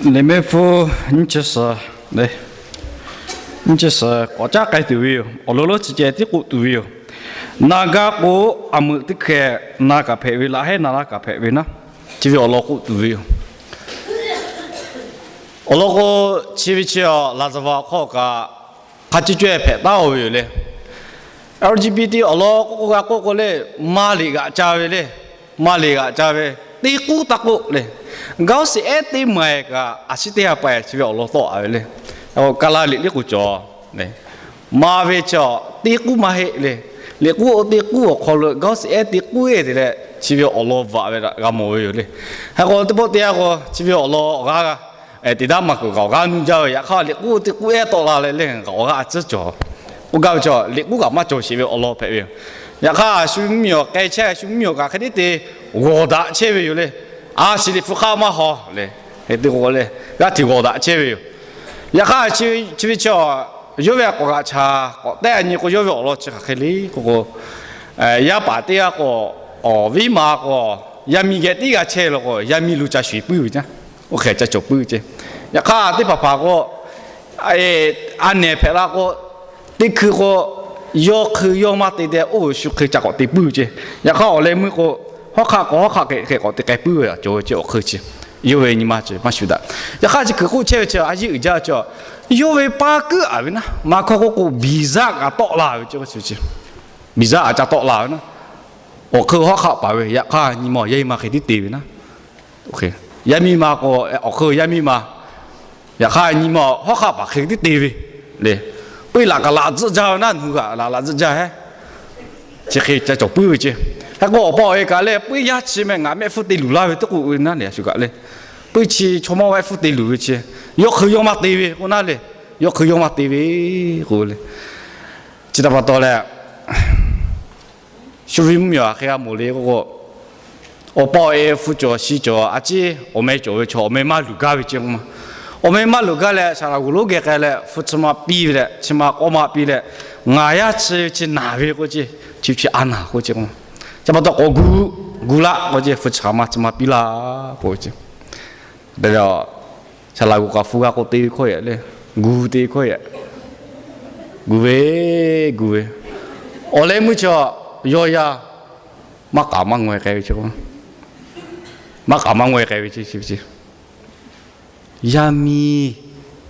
Liꞈ mehˆ hpu nyiˇ chi suhˍ, nyiˇ chi suhˍ k'awꞈ caˉ k'ai tuˬ ve yoˬ. Awˬ lawn lonˉ chi ceh tiˉ k'oˆ tuˬ ve yoˬ. Na gaˇ k'o, aˬ meuꞈ teˇ hkeh na kaꞈ hpehꞈ ve, laꞈ heˉ na laˇ kaꞈ hpehꞈ ve naˉ, chi ve awˬ lawn k'oˆ tuˬ ve yoˬ. Awˬ lawn k'o, chi ve chi a laˍzaˍvaˍ awˬ hk'aw kaꞈ hk'a ciˇ cawehˇ hpehꞈ taˉ-oˬ ve yoˬ le. L G B T awˬ lawn k'oˆ k'o g'a k'oˆ k'o le, ma liꞈ g'aꞈ ca ve le. Ma liꞈ g'aꞈ ca ve, teˇ k'uˉ taˇ k'oˆ le. G'aˇ siˍ ehˉ teˇ maˬ kaꞈ a ciˉ teˇ ha pa chi ve awˬ lawn tawˆ a ve le. Kaˍlaˍ liꞈ liˇ k'o cawˬ, ma ve chi teˇ k'uˉ maˇ heˆ le. Liꞈ k'uˉ oˇ teˇ k'uˉ awˬ hk'aw lo g'aˇ siˍ ehˉ teˇ k'uˉ eˬ te leh chi ve awˬ lawn bvuhꞈ ve g'a mawˬ ve yoˬ le. Hk'e k'o teˇ pawˆ teˇ yanˇ k'o chi ve awˬ lawn awˬ g'aˇ g'a, teˇ daꞈ maˇ k'oˆ kaꞈ awˬ g'aˇ nuˇ jaˇ ve. Yaꞈ hk'aˇ liꞈ k'uˉ teˇ k'uˉ ehˉ tawˆ la leh le, awˬ g'aˇ a ciˉ cawˬ. K'oˆ gaˇ ve chi liꞈ k'uˉ kaꞈ maˇ cawˬ sheˍ ve awˬ lawn hpehꞈ ve yoˬ. Yaꞈ hk'aˇ shu miˇ awˬ k'ai chehˇ, shu miˇ awˬ kaꞈ hk'e te te g'awˬ daꞈ chehˇ ve yoˬ le. A shiˍ liꞈ hpu hk'aˆ maˇ haw le. Hk'e te k'o le, g'aˇ hteꞈ g'awˬ daꞈ chehˇ ve yoˬ. Yaꞈ hk'aˇ chi ve chi yawˇ ve k'awꞈ g'aꞈ cha k'awꞈ tehˆ a nyi k'o, yawˇ ve awˬ lawn chi hk'aˬ hk'e le k'oˆ k'o, yaˇ paˍ teˇ g'aˇ k'o, awˬ viˉ ma k'o, yaˇ miˇ geh tiˉ g'a chehˇ la k'o, yaˇ miˇ lo ca shuˍ puiˉ ve caˇ. Oˇ hk'e ca cawˬ puiˉ ve ceˇ. Yaꞈ hk'aˇ teˇ hpaˍ hpaˍ k'o, a nehˬ hpehꞈ la k'o, teˇ hkui k'o, yawˇ hk'eun yawˇ maˇ te te, oˇ shu hk'eun ca k'awꞈ te puiˉ ve ceˇ. Yaꞈ hk'aˇ awˬ leh meuˇ k'o, hawˉ hk'aˆ k'o hawˉ hk'aˆ hk'e k'awꞈ te k'ai puiˉ ve a cawˬ ve ceˇ. Awˬ hk'eun chi yawˇ ve nyi ma chi maˇ shuˍ daꞈ. Yaꞈ hk'aˇ chi kuiˬ k'oˆ chehˇ ve chi a yeˇ uiˍ jaˇ ve chi, yawˇ ve paˇ kuiˉ a ve naˉ, maˇ hkawˇ k'oˆ k'o, biˍ zaˇ kaꞈ tawˆ la ve ceˇ. Biˍ zaˇ a ca tawˆ la ve naˉ, awˬ hk'eun hawˉ hk'aˆ paˍ ve, yaꞈ hk'aˇ nyi ma yaˇ miˇ ma hk'e tiˉ te ve naˉ. Yaˇ miˇ ma k'o, awˬ hk'eun yaˇ miˇ ma, yaꞈ hk'aˇ nyi ma hawˉ hk'aˆ paˍ hk'e tiˉ te ve le. Puiˉ laꞈ kaꞈ laꞈ tzuhˆ jaˇ ve naˉ, nu kaꞈ laꞈ laꞈ tzuhˆ jaˇ heˉ. Chi hk'e ca cawˬ puiˉ ve ceˇ. Hk'e k'o awˬ pa awˬ e kaꞈ leh, puiˉ yaˇ chi meh ngaˬ mehˆ hpfuhˇ te luˬ laˇ ve teˇ k'oˆ ve naˉ le, a shu kaꞈ le. Puiˉ chi chaw mawˇ mehˆ hpfuhˇ te luˬ ve chi, yawˇ hk'eun yawˇ maˇ te ve k'o naˉ le. Yawˇ hk'eun yawˇ maˇ te ve k'o le. Chi htaꞈ pa taw leh, shu ve mvuhˇ miˬ awˬ hk'e g'a mawˬ le k'oˆ k'o, awˬ pa awˬ e hpu cawˬ shi cawˬ a ciˉ awˬ meh cawˬ ve chaw awˬ meh maˇ luˬ gaˇ ve ceˇ k'o ma. Awˬ meh maˇ luˬ gaˇ leh, saˍ laꞈ g'uˬ lonˉ geh k'ai leh, hpu chi ma piˇ ve leh, chi ma k'awˇ ma piˇ leh, ngaˬ yaˇ chi ve chi naˬ ve k'oˆ ceˇ, chi chi a naˬ k'oˆ ceˇ k'o, chi pa taw k'awꞈ gu, gu laˆ k'oˆ ceˇ, hpu chi hk'aˬ ma chi ma piˇ laˇ k'oˆ ceˇ. Saˍ laꞈ g'uˬ k'aꞈ hpu g'a k'o te ve hkawˇ yaꞈ le, gu te ve hkawˇ yaꞈ, gu ve, gu ve, awˬ leh meuˇ chi yawˇ yaˇ maˇ k'aꞈ maˇ ngaweh k'ai ve ceˇ k'o, maˇ k'aꞈ maˇ ngaweh k'ai ve ceˇ. Yaˇ miˇ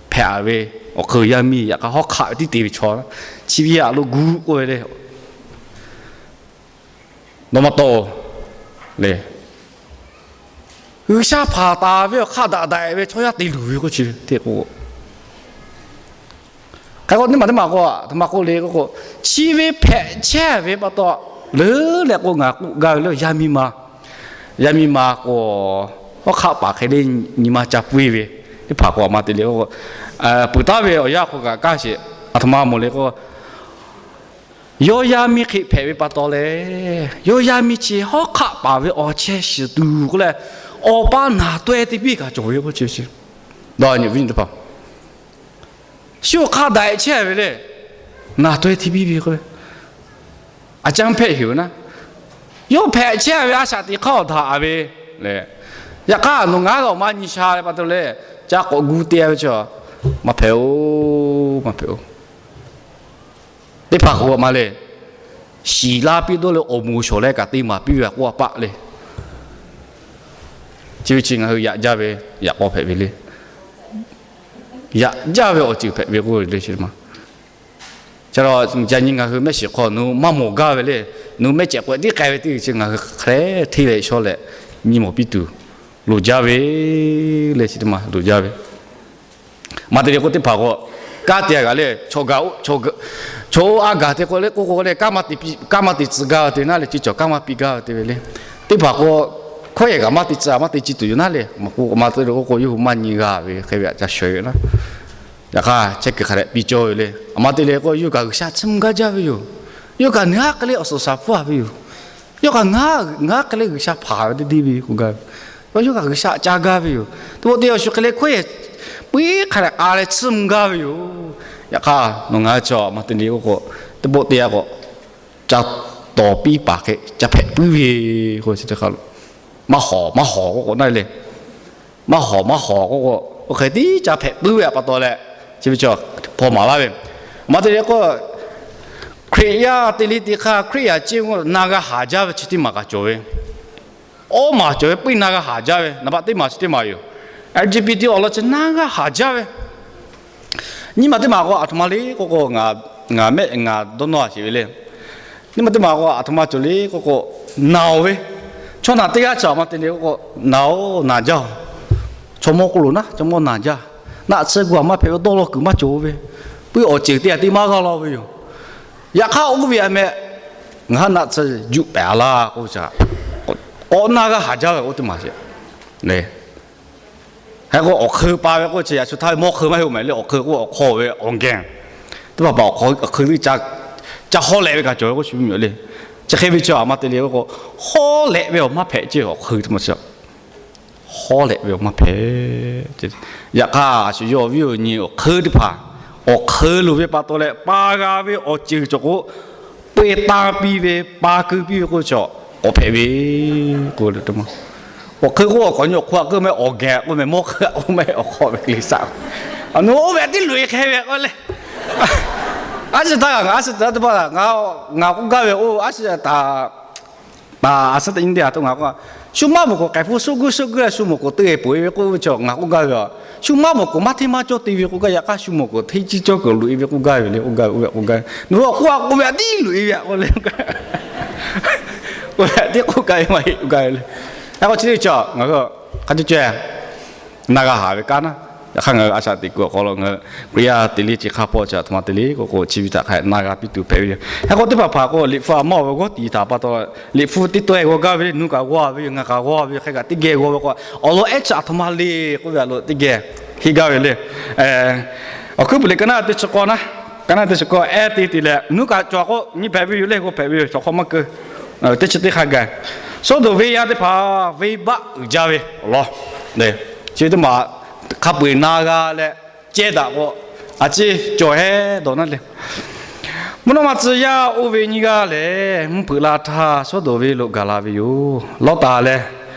hpehꞈ a ve, awˬ hk'eun yaˇ miˇ yaꞈ hk'aˇ hawˉ hk'aˆ ve tiˉ te ve chaw, chi ve yaꞈ lo gu k'oˆ ve le. Nawˬ maˇ taw le. G'uiˬsha hpanˍ taˍ ve awˬ hk'aˇ daꞈ daꞈ ve chaw yaˇ te luˬ ve k'oˆ chi ve teˇ k'o, hk'e k'o teˇ maˬ teˇ maˬ k'o, a htoꞈ ma k'oˆ le k'o k'o, chi ve hpehꞈ chehˇ ve pa taw, leuˉ leh k'o ngaˬ k'oˆ gaˇ ve le, yaˇ miˇ ma, yaˇ miˇ ma k'o, hawˉ hk'aˆ paˍ hk'e le nyi ma ca puiˉ ve, teˇ hpaˍ k'o a ma te le k'o, peuˬ taˉ ve awˬ yanˇ k'o kaꞈ kaˇ sheˍ, a htoꞈ ma mawˬ le k'o, yawˇ yaˇ miˇ hk'e hpehꞈ ve pa taw leh, yawˇ yaˇ miˇ chi hawˉ hk'aˆ paˍ ve awˬ chehˇ shiˍ tuˬ k'oˆ leh, awˬ pa naˬ taweh te piˇ kaꞈ cawˬ ve k'oˆ chi ve chi, dawˇ nyi viˉ nyi teˇ hpaˍ, shu hk'a daꞈ chehˇ ve le, naˬ taweh te piˇ ve k'o, a caˇ hpehꞈ heˍ ve naˉ, yawˇ hpehꞈ chehˇ ve a shaꞈ teꞈ hk'aˇ awˬ daꞈ ve le. Yaꞈ hk'aˇ nawˬ ngaˬ hui awˬ ma nyi sha leh pa taw leh, ca k'awꞈ gu te ve chi, maˇ hpehꞈ-oˬ, maˇ hpehꞈ-oˬ. Teˇ hpaˍ k'o a ma le, shiˍ laˇ piˇ dawˇ leh awˬ moˍ shawˍ leh kaꞈ te maˍ piˇ ve a k'oˆ a paˆ le. Chi ve chi ngaˬ hui yaꞈ jaˇ ve, yaꞈ k'aw hpehꞈ ve le. Yaꞈ jaˇ ve awˬ ceuˬ hpehꞈ ve k'oˆ ve le chi ma. Ca nyi ngaˬ hui mehˆ shiˍ hk'aw nawˬ maˇ mawˬ gaˇ ve le, nawˬ mehˆ cehˬ k'awehꞈ tiˉ k'ai ve teˇ ceuˬ ngaˬ hui hk'e hteˇ leh shaw leh nyi mawˬ piˇ tuˬ loˍ jaˇ ve le, chi teˇ ma loˍ jaˇ ve. Maˇ te le k'o teˇ hpaˍ k'o, kanˉ te g'a le, chaw oˇ a gaˬ te k'o le k'oˆ k'o le, kanˉ maˇ te tcuh gaˇ ve te naˉ le, chi cawˬ kanˉ maˇ piˇ gaˇ ve te ve le. Teˇ hpaˍ k'o, hkawˇ yehˬ kaꞈ maˇ te tcuh, maˇ te ci tuˬ yoˬ naˉ le. Maˇ te le k'oˆ k'o, yawˇ hui maˇ nyi g'a ve hk'e ve aꞈ ca shawˍ ve naˉ. Yaꞈ hk'aˇ chehˇ kuiˬ hk'a dehꞈ piˇ cawˇ ve le. A ma te le k'o, yawˇ hui kaꞈ G'uiˬsha chiˇ mvuh gaˇ jaˇ ve yoˬ. Yawˇ hui kaꞈ ngaˬ hui hk'e le awˬ suhˍ shaˍ hpfuhˇ a ve yoˬ. Yawˇ hui kaꞈ ngaˬ hui hk'e le G'uiˬsha hpanˍ ve teˇ deˇ ve k'oˆ gaˇ ve, yawˇ hui kaꞈ G'uiˬsha caˇ gaˇ ve yoˬ. Teˇ pawˆ teˇ yanˇ shu hk'e le hkawˇ yehˬ puiˉ hk'a dehꞈ k'a leh chiˇ mvuh gaˇ ve yoˬ. Yaꞈ hk'aˇ nawˬ ngaˬ hui chi a ma te le k'oˆ k'o, teˇ pawˆ teˇ yanˇ k'o, ca tawˍ piˇ paˍ hk'e ca hpehꞈ puiˉ ve k'o, chi teˇ hk'a lo maˇ hawˍ maˇ hawˍ k'oˆ k'o naˉ le. Maˇ hawˍ maˇ hawˍ k'oˆ k'o, Oˇ hk'e tiˉ ca hpehꞈ puiˉ ve pa taw leh, chi ve chaw hpaw maˍ laˇ ve, maˇ te leh k'o, Hkriꞈ yaˇ te le te hk'aˇ Hkriꞈ yaˇ ceˇ k'o, na g'a haˍ jaˇ ve chi teˇ maˬ kaꞈ cawˬ ve. Awˉ maˬ cawˬ ve, puiˉ na g'a haˍ jaˇ ve, naˍ baˆ teˇ maˬ chi teˇ maˬ yoˬ. L G B T awˬ lawn chi na g'a haˍ jaˇ ve. Nyiˇ maˬ teˇ maˬ k'o, aˬ htoꞈ ma le k'oˆ k'o, ngaˬ mehˆ ngaˬ dawˇ nawˇ a sheˍ ve le. Nyiˇ maˬ teˇ maˬ k'o, aˬ htoꞈ ma cawˬ le k'oˆ k'o, naˬ oˬ ve, chaw naˬ teˇ g'aˇ chi aˬ htoꞈ ma te le k'oˆ k'o, naˬ oˬ, naˬ jaˇ oˬ. Chaw mawˇ k'oˆ loˬ naˉ, chaw mawˇ naˬ jaˇ. Naˆ tsuhˇ gu aˬ maˇ hpehꞈ ve dawˇ law kuiˬ maˇ cawˬ ve, puiˉ awˬ ceuˬ teˇ g'aˇ te maˇ g'aˇ law ve yoˬ. Yaꞈ hk'aˇ oˇ ve aˬ meh, ngaˬ haˉ naˆ tsuhˇ juˆ pehˍ a laˇ k'oˆ ve chaꞈ, k'awꞈ na g'a haˍ jaˇ ve k'oˆ teˇ maˬ sheˍ le. Hk'e k'o, awˬ hk'eun pa ve k'oˆ chi yaꞈ shu htaˇ ve mawˇ hk'eun maˇ heˆ maˬ le. Awˬ hk'eun k'o awˬ hk'aw ve awˬ geh teˇ hpaˍ hpaˍ awˬ hk'eun ca hawˉ leh ve kaꞈ cawˬ ve k'oˆ shu miˬ le. Chi hk'e ve chi aˬ htoꞈ ma te le k'oˆ k'o, hawˉ leh ve awˬ maˇ hpehꞈ ceˇ awˬ hk'eun teˇ maˬ chi. Hawˉ leh ve awˬ maˇ hpehꞈ. Yaꞈ hk'aˇ, a shu yawˇ awˬ viˉ awˬ nyi awˬ hk'eun teˇ hpaˍ, awˬ hk'eun loˍ ve pa taw leh, pa g'a ve awˬ ceuˬ cawˬ k'o, peu taˇ piˇ ve, pa keu piˇ ve k'oˆ ve chaw k'awꞈ hpehꞈ ve k'o, awˬ hk'eun k'o awˬ k'awꞈ nyi awˬ hk'oˆ a k'oˆ meh, awˬ geh k'oˆ meh, mawˇ hk'eun k'oˆ meh, awˬ hk'aw ve Hkriꞈ saꞈ, a nu oˇ ve tiˉ loꞈ e hk'e ve k'oˆ le. A shu htaˇ ngaˬ a shu teˇ hpaˍ ngaˬ k'oˆ gaˇ ve, oˇ a shu taˍ a shu teˇ nyi teˇ a htoꞈ ngaˬ k'oˆ, shu maˇ mawˬ k'o k'ai hpu suhˉ guiˇ suhˉ guiˇ leh shu mawˬ k'o teˇ g'aˇ peuˬ e ve k'oˆ ve chaw ngaˬ k'oˆ gaˇ ve a. Shu maˇ mawˬ k'o maˇ hteˇ maˇ cawˇ te ve k'oˆ gaˇ, yaꞈ hk'aˇ shu mawˬ k'o hteˇ ciˇ cawˇ kuiˬ loꞈ e ve k'oˆ gaˇ ve le. K'oˆ gaˇ ve oˇ ve k'oˆ gaˇ, nawˬ hui k'oˆ a k'oˆ ve a tiˉ loꞈ e ve a k'oˆ le. K'oˆ ve a tiˉ k'oˆ gaˇ ve maˇ heˆ k'oˆ gaˇ ve le. A k'o chi teˇ cawˬ ngaˬ hui hk'a cawˇ caweh na g'a haˍ ve kanˉ naˉ. Yaꞈ hk'aˇ ngaˬ hui a shaꞈ teꞈ kuiˬ awˬ hk'aw lo ngaˬ hui Hkriꞈ yaˇ te le chi hk'a hpawˇ chi aˬ htoꞈ ma te le k'oˆ k'o, chi ve htaꞈ hk'a na g'a piˇ tuˬ hpehꞈ ve yoˬ. Hk'e k'o teˇ hpaˍ hpaˍ k'o, Liꞈ hpu a maˇ awˬ ve g'awˇ tiˍ htaꞈ pa taw, Liꞈ hpu teˇ taweh g'aw gaˇ ve le, nuˇ kaꞈ g'aw ve yoˬ, ngaˬ kaꞈ g'aw ve, hk'e kaꞈ teˇ geh g'aw ve k'o, awˬ lawn ehˉ chi aˬ htoꞈ ma le k'oˆ ve a lo teˇ geh henˇ gaˇ ve le. Awˬ hkuiˉ puiˍ le ka naˆ teˇ chi k'awˇ naˉ, ka naˆ teˇ chi k'awˇ ehˉ te te leh nuˇ kaꞈ cawˬ k'o nyi hpehꞈ ve yoˬ le, g'aw hpehꞈ ve yoˬ, chaw hk'aw maˇ keu. Teˇ chi teˇ hk'a gaˬ, Sawˉdonˍ venˇ yaˇ teˇ hpaˍ venˇbaˆ uiˍ jaˇ ve awˬ lawn, chi teˇ maˬ hk'a peu eˬ na g'a leh ceh daꞈ k'o, a ciˉ cawˬ hehˉ dawˬ naˉ le. Mvuhˇ naw ma tcuh yaˇ oˇ ve nyiˇ g'aˇ lehˬ, mvuhˇ hpeuꞈ la htaˇ Sawˉdonˍ venˇ lo gaˬ la ve yoˬ. Lawˇtaˍ lehˬ,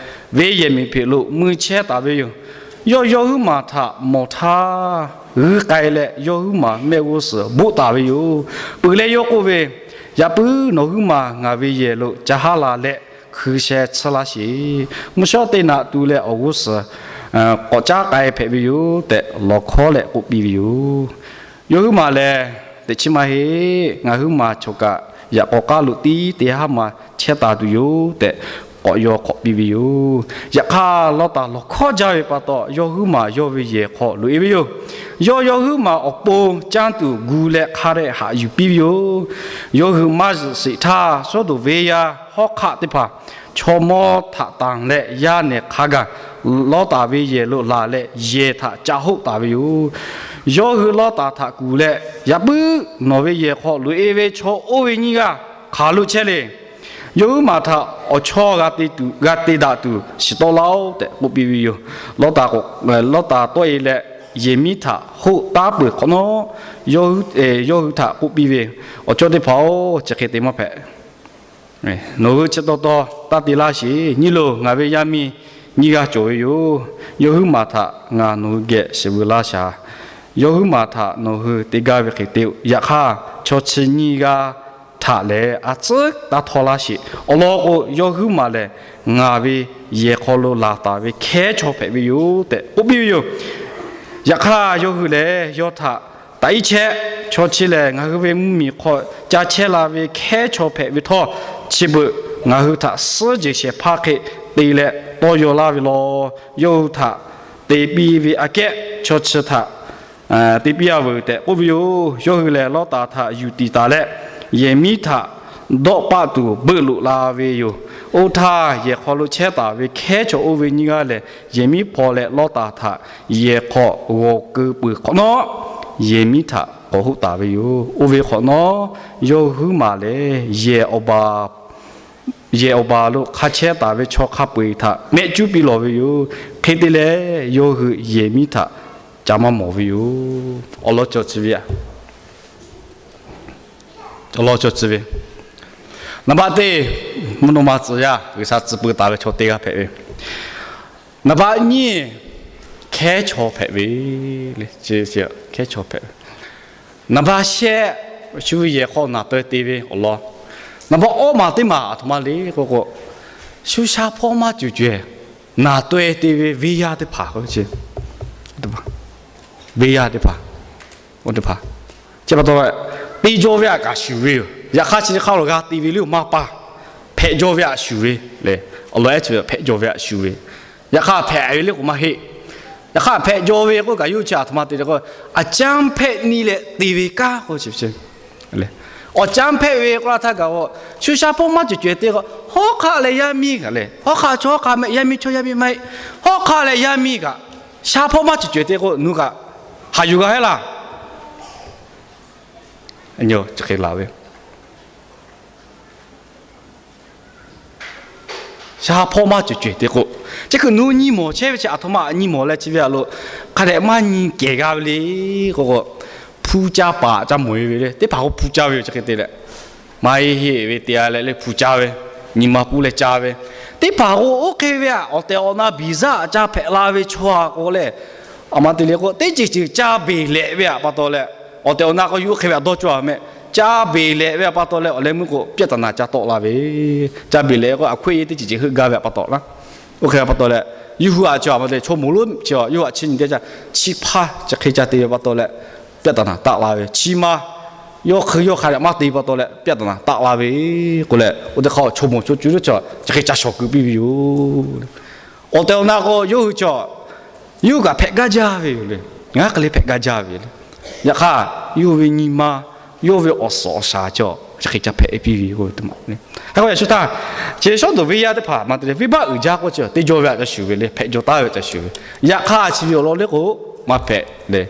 venˇ yehˬ miˬ hpeꞈ lo mui chehˇ taˍ ve yoˬ. Yawˇ yawˇ huiˉ maˬ htaꞈ mawˬ htaˇ, g'uiˇ k'ai leh yawˇ huiˉ maˬ mehˆ g'uˇ suhˍ boˆ taˍ ve yoˬ. Peuˬ leh yawˇ k'oˆ ve, Yaꞈ puiˉ nawˬ huiˉ maˬ ngaˬ ve yehˬ lo ca haˉ la leh hkui sheh tsuhˇ laˇ sheˍ. Mvuhˇ shawˉ teˇ naꞈ tu leh awˬ g'uˇ suhˍ k'awꞈ caˉ k'ai hpehꞈ ve yoˬ tehꞈ lawˬ hkawˉ leh k'oˆ piˇ ve yoˬ. Yawˇ huiˉ maˬ lehˬ, Teꞈ chiˉ maˇ heˆ. Ngaˬ huiˉ maˬ chawˬ kaꞈ yaꞈ k'aw k'aˉ lo tiˉ te haˉ ma chehˇ taˍ tuˬ yoˬ tehꞈ k'awꞈ yaw k'awꞈ piˇ ve yoˬ. Yaꞈ hk'aˇ, Lawˇtaˍ lawˬ hkawˉ jaˇ ve pa taw, yawˇ huiˉ maˬ yawˇ ve yehˬ hk'aw loꞈ e ve yoˬ. Yawˇ yawˇ huiˉ maˬ awˬ pon canˇ tuˬ gu leh hk'a dehꞈ haꞈ yuˬ piˇ ve yoˬ. Yawˇ hui maˇ zuhꞈ sheˍ htaˇ, Sawˉdonˍ venˇ yaˇ hawˉ hk'aˆ teˇ hpaˍ chaw mawˇ htaꞈ tanˬ leh yaˇ nehˬ hk'a gaˬ Lawˇtaˍ ve yehˬ lo laˬ leh yehˬ htaꞈ ca hoˆ taˍ ve yoˬ. Yawˇ hui Lawˇtaˍ htaꞈ kuˬ leh, Yaꞈ puiˉ nawˬ ve yehˬ hk'aw loꞈ e ve chaw oˇ ve nyiˇ g'aˇ hk'aˬ lo chehˇ le. Yawˇ huiˉ maˬ htaꞈ awˬ chawˇ g'a te daꞈ tuˬ shiˍ tawˆ laˇ-oˆ tehꞈ k'oˆ piˇ ve yoˬ. Lawˇtaˍ, Lawˇtaˍ tawˆ e leh yehˬ miˉ htaꞈ hoˆ taˉ peuˬ hk'awꞈ nawˉ, yawˇ hui htaꞈ k'oˆ piˇ ve, Awˬ cawˇ teˇ hpaˍ-oˬ, chi hk'e te maˇ hpehꞈ. Nawˬ hui chi taw taw taˇ te laˇ sheˍ. Nyi loˬ, ngaˬ ve yaˇ miˇ nyiˇ g'aˇ cawˬ ve yoˬ. Yawˇ huiˉ maˬ htaꞈ ngaˬ nawˬ hui geh shiˍ veu laˇ shaˍ. Yawˇ huiˉ maˬ htaꞈ nawˬ hui te gaˇ ve hk'e te-o. Yaꞈ hk'aˇ, chaw chi nyiˇ g'aˇ htaꞈ lehˬ a tcuhˉ taˇ htawˇ laˇ sheˍ. Awˬ lawn k'o, yawˇ huiˉ maˬ lehˬ ngaˬ ve yehˬ hk'aw lo laˬ taˍ ve hkehˉ chaw hpehꞈ ve yoˬ tehꞈ k'oˆ piˇ ve yoˬ. Yaꞈ hk'aˇ, yawˇ hui lehˬ yawˇ htaꞈ taꞈ iˉ chehˇ. Chaw chi lehˬ ngaˬ hui ve mvuhˇmiˬ hk'aw ca chehˇ la ve hkehˉ chaw hpehꞈ ve htawˇ, chi beuꞈ ngaˬ hui htaꞈ suhˉ jeˬ shehˍ hpaˇ hk'e te leh tawˇ yaw laˇ ve law. Yawˇ hui htaꞈ te piˇ ve aꞈ kehˉ chaw chi htaꞈ te piˇ-a veuˬ tehꞈ k'oˆ ve yoˬ. Yawˇ hui lehˬ Lawˇtaˍ htaꞈ yuˬ tiˍ taˍ leh, yehˬ miˉ htaꞈ dawˆ paˆ tuˬ beuˆ loꞈ la ve yoˬ. Oˇ htaˇ, yehˬ hk'aw lo chehˇ taˍ ve hkehˉ chaw oˇ ve nyiˇ g'aˇ lehˬ, yehˬ miˉ hpaw leh Lawˇtaˍ htaꞈ yehˬ hk'aw g'awˬ keu peuˬ hk'awꞈ nawˉ, yehˬ miˉ htaꞈ k'awꞈ hoˆ taˍ ve yoˬ. Oˇ ve hk'awꞈ nawˉ, yawˇ huiˉ maˬ lehˬ yehˬ awˬ baˬ lo hk'a chehˇ taˍ ve chaw hk'a peu-eˬ htaꞈ mehˆ cuˉ piˇ lawˬ ve yoˬ. Hk'e te leh, yawˇ hui yehˬ miˉ htaꞈ ca maˇ mawˬ ve yoˬ. Awˬ lawn cawˬ tcuh ve, awˬ lawn cawˬ tcuh ve, naˍ baˆ teˇ, mvuhˇ naw ma tcuh yaˇ G'uiˬsha tcuh peu taˍ ve chaw teˇ g'aˇ hpehꞈ ve. Naˍ baˆ nyiˇ, hkehˉ chaw hpehꞈ ve le. Hkehˉ chaw hpehꞈ ve. Naˍ baˆ shehˆ, shu ve yehˬ hk'aw naˍ taweh te ve awˬ lawn. Naˍ baˆ awˇ maˬ teˇ maˬ aˬ htoꞈ ma le k'o k'o, shu sha hpawˇ maˇ cawˬ caweh naˍ taweh te ve venˇ yaˇ teˇ hpaˍ k'o, venˇ yaˇ teˇ hpaˍ, teˇ hpaˍ, chi pa taw, te jaw ve htaꞈ kaꞈ shuˍ ve yoˬ. Yaꞈ hk'aˇ chi hk'a lo g'a te ve le maˇ paˇ, hpehꞈ jaw ve htaꞈ shuˍ ve le. Awˬ lawn ehˉ chi hpehꞈ jaw ve htaꞈ shuˍ ve. Yaꞈ hk'aˇ hpehꞈ ve le k'o maˇ heˆ. Yaꞈ hk'aˇ hpehꞈ jaw ve k'oˆ kaꞈ yawˇ hui chi aˬ htoꞈ ma te le k'o, aˬ caˉ hpehꞈ nyi leh te ve kanˉ k'o, awˬ caˉ hpehꞈ ve k'oˆ laˇ htaˇ kaꞈ k'o, shu sha hpawˇ maˇ cawˬ caweh te k'o, hawˉ hk'aˆ leh yaˇ miˇ kaꞈ le, hawˉ hk'aˆ chaw hawˉ hk'aˆ meh, yaˇ miˇ chaw yaˇ miˇ maˇ heˆ, hawˉ hk'aˆ leh yaˇ miˇ kaꞈ sha hpawˇ maˇ cawˬ caweh te k'o, nawˬ hui kaꞈ haꞈ yuˬ g'a heˆ laˇ. Chi hk'e la ve, sha hpawˇ maˇ cawˬ caweh te k'o, chi hk'e nawˬ hui nyi mawˬ chehˇ ve chi aˬ htoꞈ ma nyi mawˬ leh chi ve aˬ lo hk'a dehꞈ maˇ nyi kehˬ g'a ve le k'o k'o, hpu caˇ paˍ caˇ mawˬ e ve le. Teˇ hpaˍ k'o hpu caˇ ve yoˬ. Chi hk'e te leh, maˇ heˆ heˆ ve te a leh le hpu caˇ ve, nyi ma puˇ leh caˇ ve. Teˇ hpaˍ k'o oˇ hk'e ve aꞈ awˬ tehˬ awˬ na biˍ zaˇ caˇ hpehꞈ la ve chaw a k'o le, aˬ ma te le k'o, teˇ ceuˬ ceuˬ caˇ beˬ lehꞈ ve aꞈ pa taw leh, awˬ tehˬ awˬ na k'o yawˇ oˇ hk'e ve aꞈ dawˇ cawˇ a meh, caˇ beˬ lehꞈ ve aꞈ pa taw leh awˬ leh meuˇ k'o ပြဿနာ caˇ tawˆ la ve, caˇ beˬ lehꞈ k'o aˬ hkawehˇ teˇ ceuˬ ceuˬ heuˆ gaˇ ve aꞈ pa taw laˇ. Oˇ hk'e ve pa taw leh, yawˇ hui aꞈ chi aˬ ma te chaw moˍ lonˉ chi yawˇ hui aꞈ chi nyi teˇ caˇ, chi hpaˇ chi hk'e caˇ te ve pa taw leh ပြဿနာ taˆ la ve, chi ma yawˇ hk'e yawˇ hk'a dehꞈ maˇ te pa taw leh ပြဿနာ taˆ la ve k'o leh, oˇ teˇ hk'aˇ chaw moˍ chaw cuˬ lo chaw chi hk'e ca shawˍ keu piˇ ve yoˬ. Awˬ tehˬ awˬ na k'o yawˇ hui chaw, yawˇ hui kaꞈ hpehꞈ gaˇ jaˇ ve yoˬ le. Ngaˬ hui hk'e le hpehꞈ gaˇ jaˇ ve le. Yaꞈ hk'aˇ yawˇ hui ve nyi ma, yawˇ hui ve awˬ suhˍ awˬ shaˍ chaw chi hk'e ca hpehꞈ piˇ ve yoˬ. Hk'e k'o yaꞈ shu htaˇ, chi shawˉ dawˬ venˇ yaˇ teˇ hpaˍ ma te le, venˇ baˆ uiˍ jaˇ k'o chi teˇ jawˇ ve aꞈ ca shuˍ ve le, hpehꞈ jaw taˍ ve aꞈ ca shuˍ ve. Yaꞈ hk'aˇ chi ve awˬ lawn le k'o, maˇ hpehꞈ le.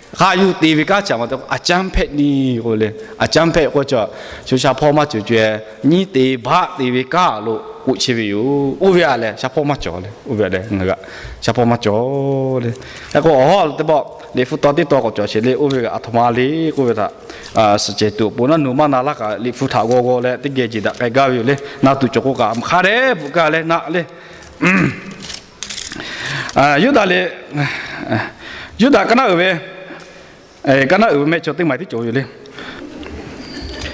Hk'aˇ yawˇ hui te ve kanˉ chi aˬ ma te k'o, aˬ caˉ hpehꞈ nyi k'o le, aˬ caˉ hpehꞈ k'o chaw, shu sha hpawˇ maˇ cawˬ caweh nyi te baˆ te ve kanˉ aˬ lo k'oˆ chehˇ ve yoˬ. Oˇ ve aꞈ lehˬ sha hpawˇ maˇ cawˬ le. Oˇ ve aꞈ lehˬ ngaˬ hui kaꞈ sha hpawˇ maˇ cawˬ le. Hk'e k'o awˬ hawˉ teˇ pawˆ liꞈ hpu taw teˇ taw k'awꞈ cawˬ sheˍ le. Oˇ ve aˬ htoꞈ ma le k'oˆ ve htaꞈ suhˍ cehˬ tuˬ awˬ pon naˉ nu maˇ na laˇ kaꞈ, liꞈ hpu htaꞈ g'aw g'aw leh teˇ geh jeˬ daꞈ k'ai gaˇ ve yoˬ le. Na tuˬ cawˬ k'o kaꞈ hk'a dehꞈ bvuhꞈ gaˇ leh naˆ le. Yuˇdaꞈ le, Yuˇdaꞈ ka naˆ uiˍ ve, ka naˆ uiˍ ve mehˆ chaw teˇ maˬ tiˉ cawˬ ve yoˬ le.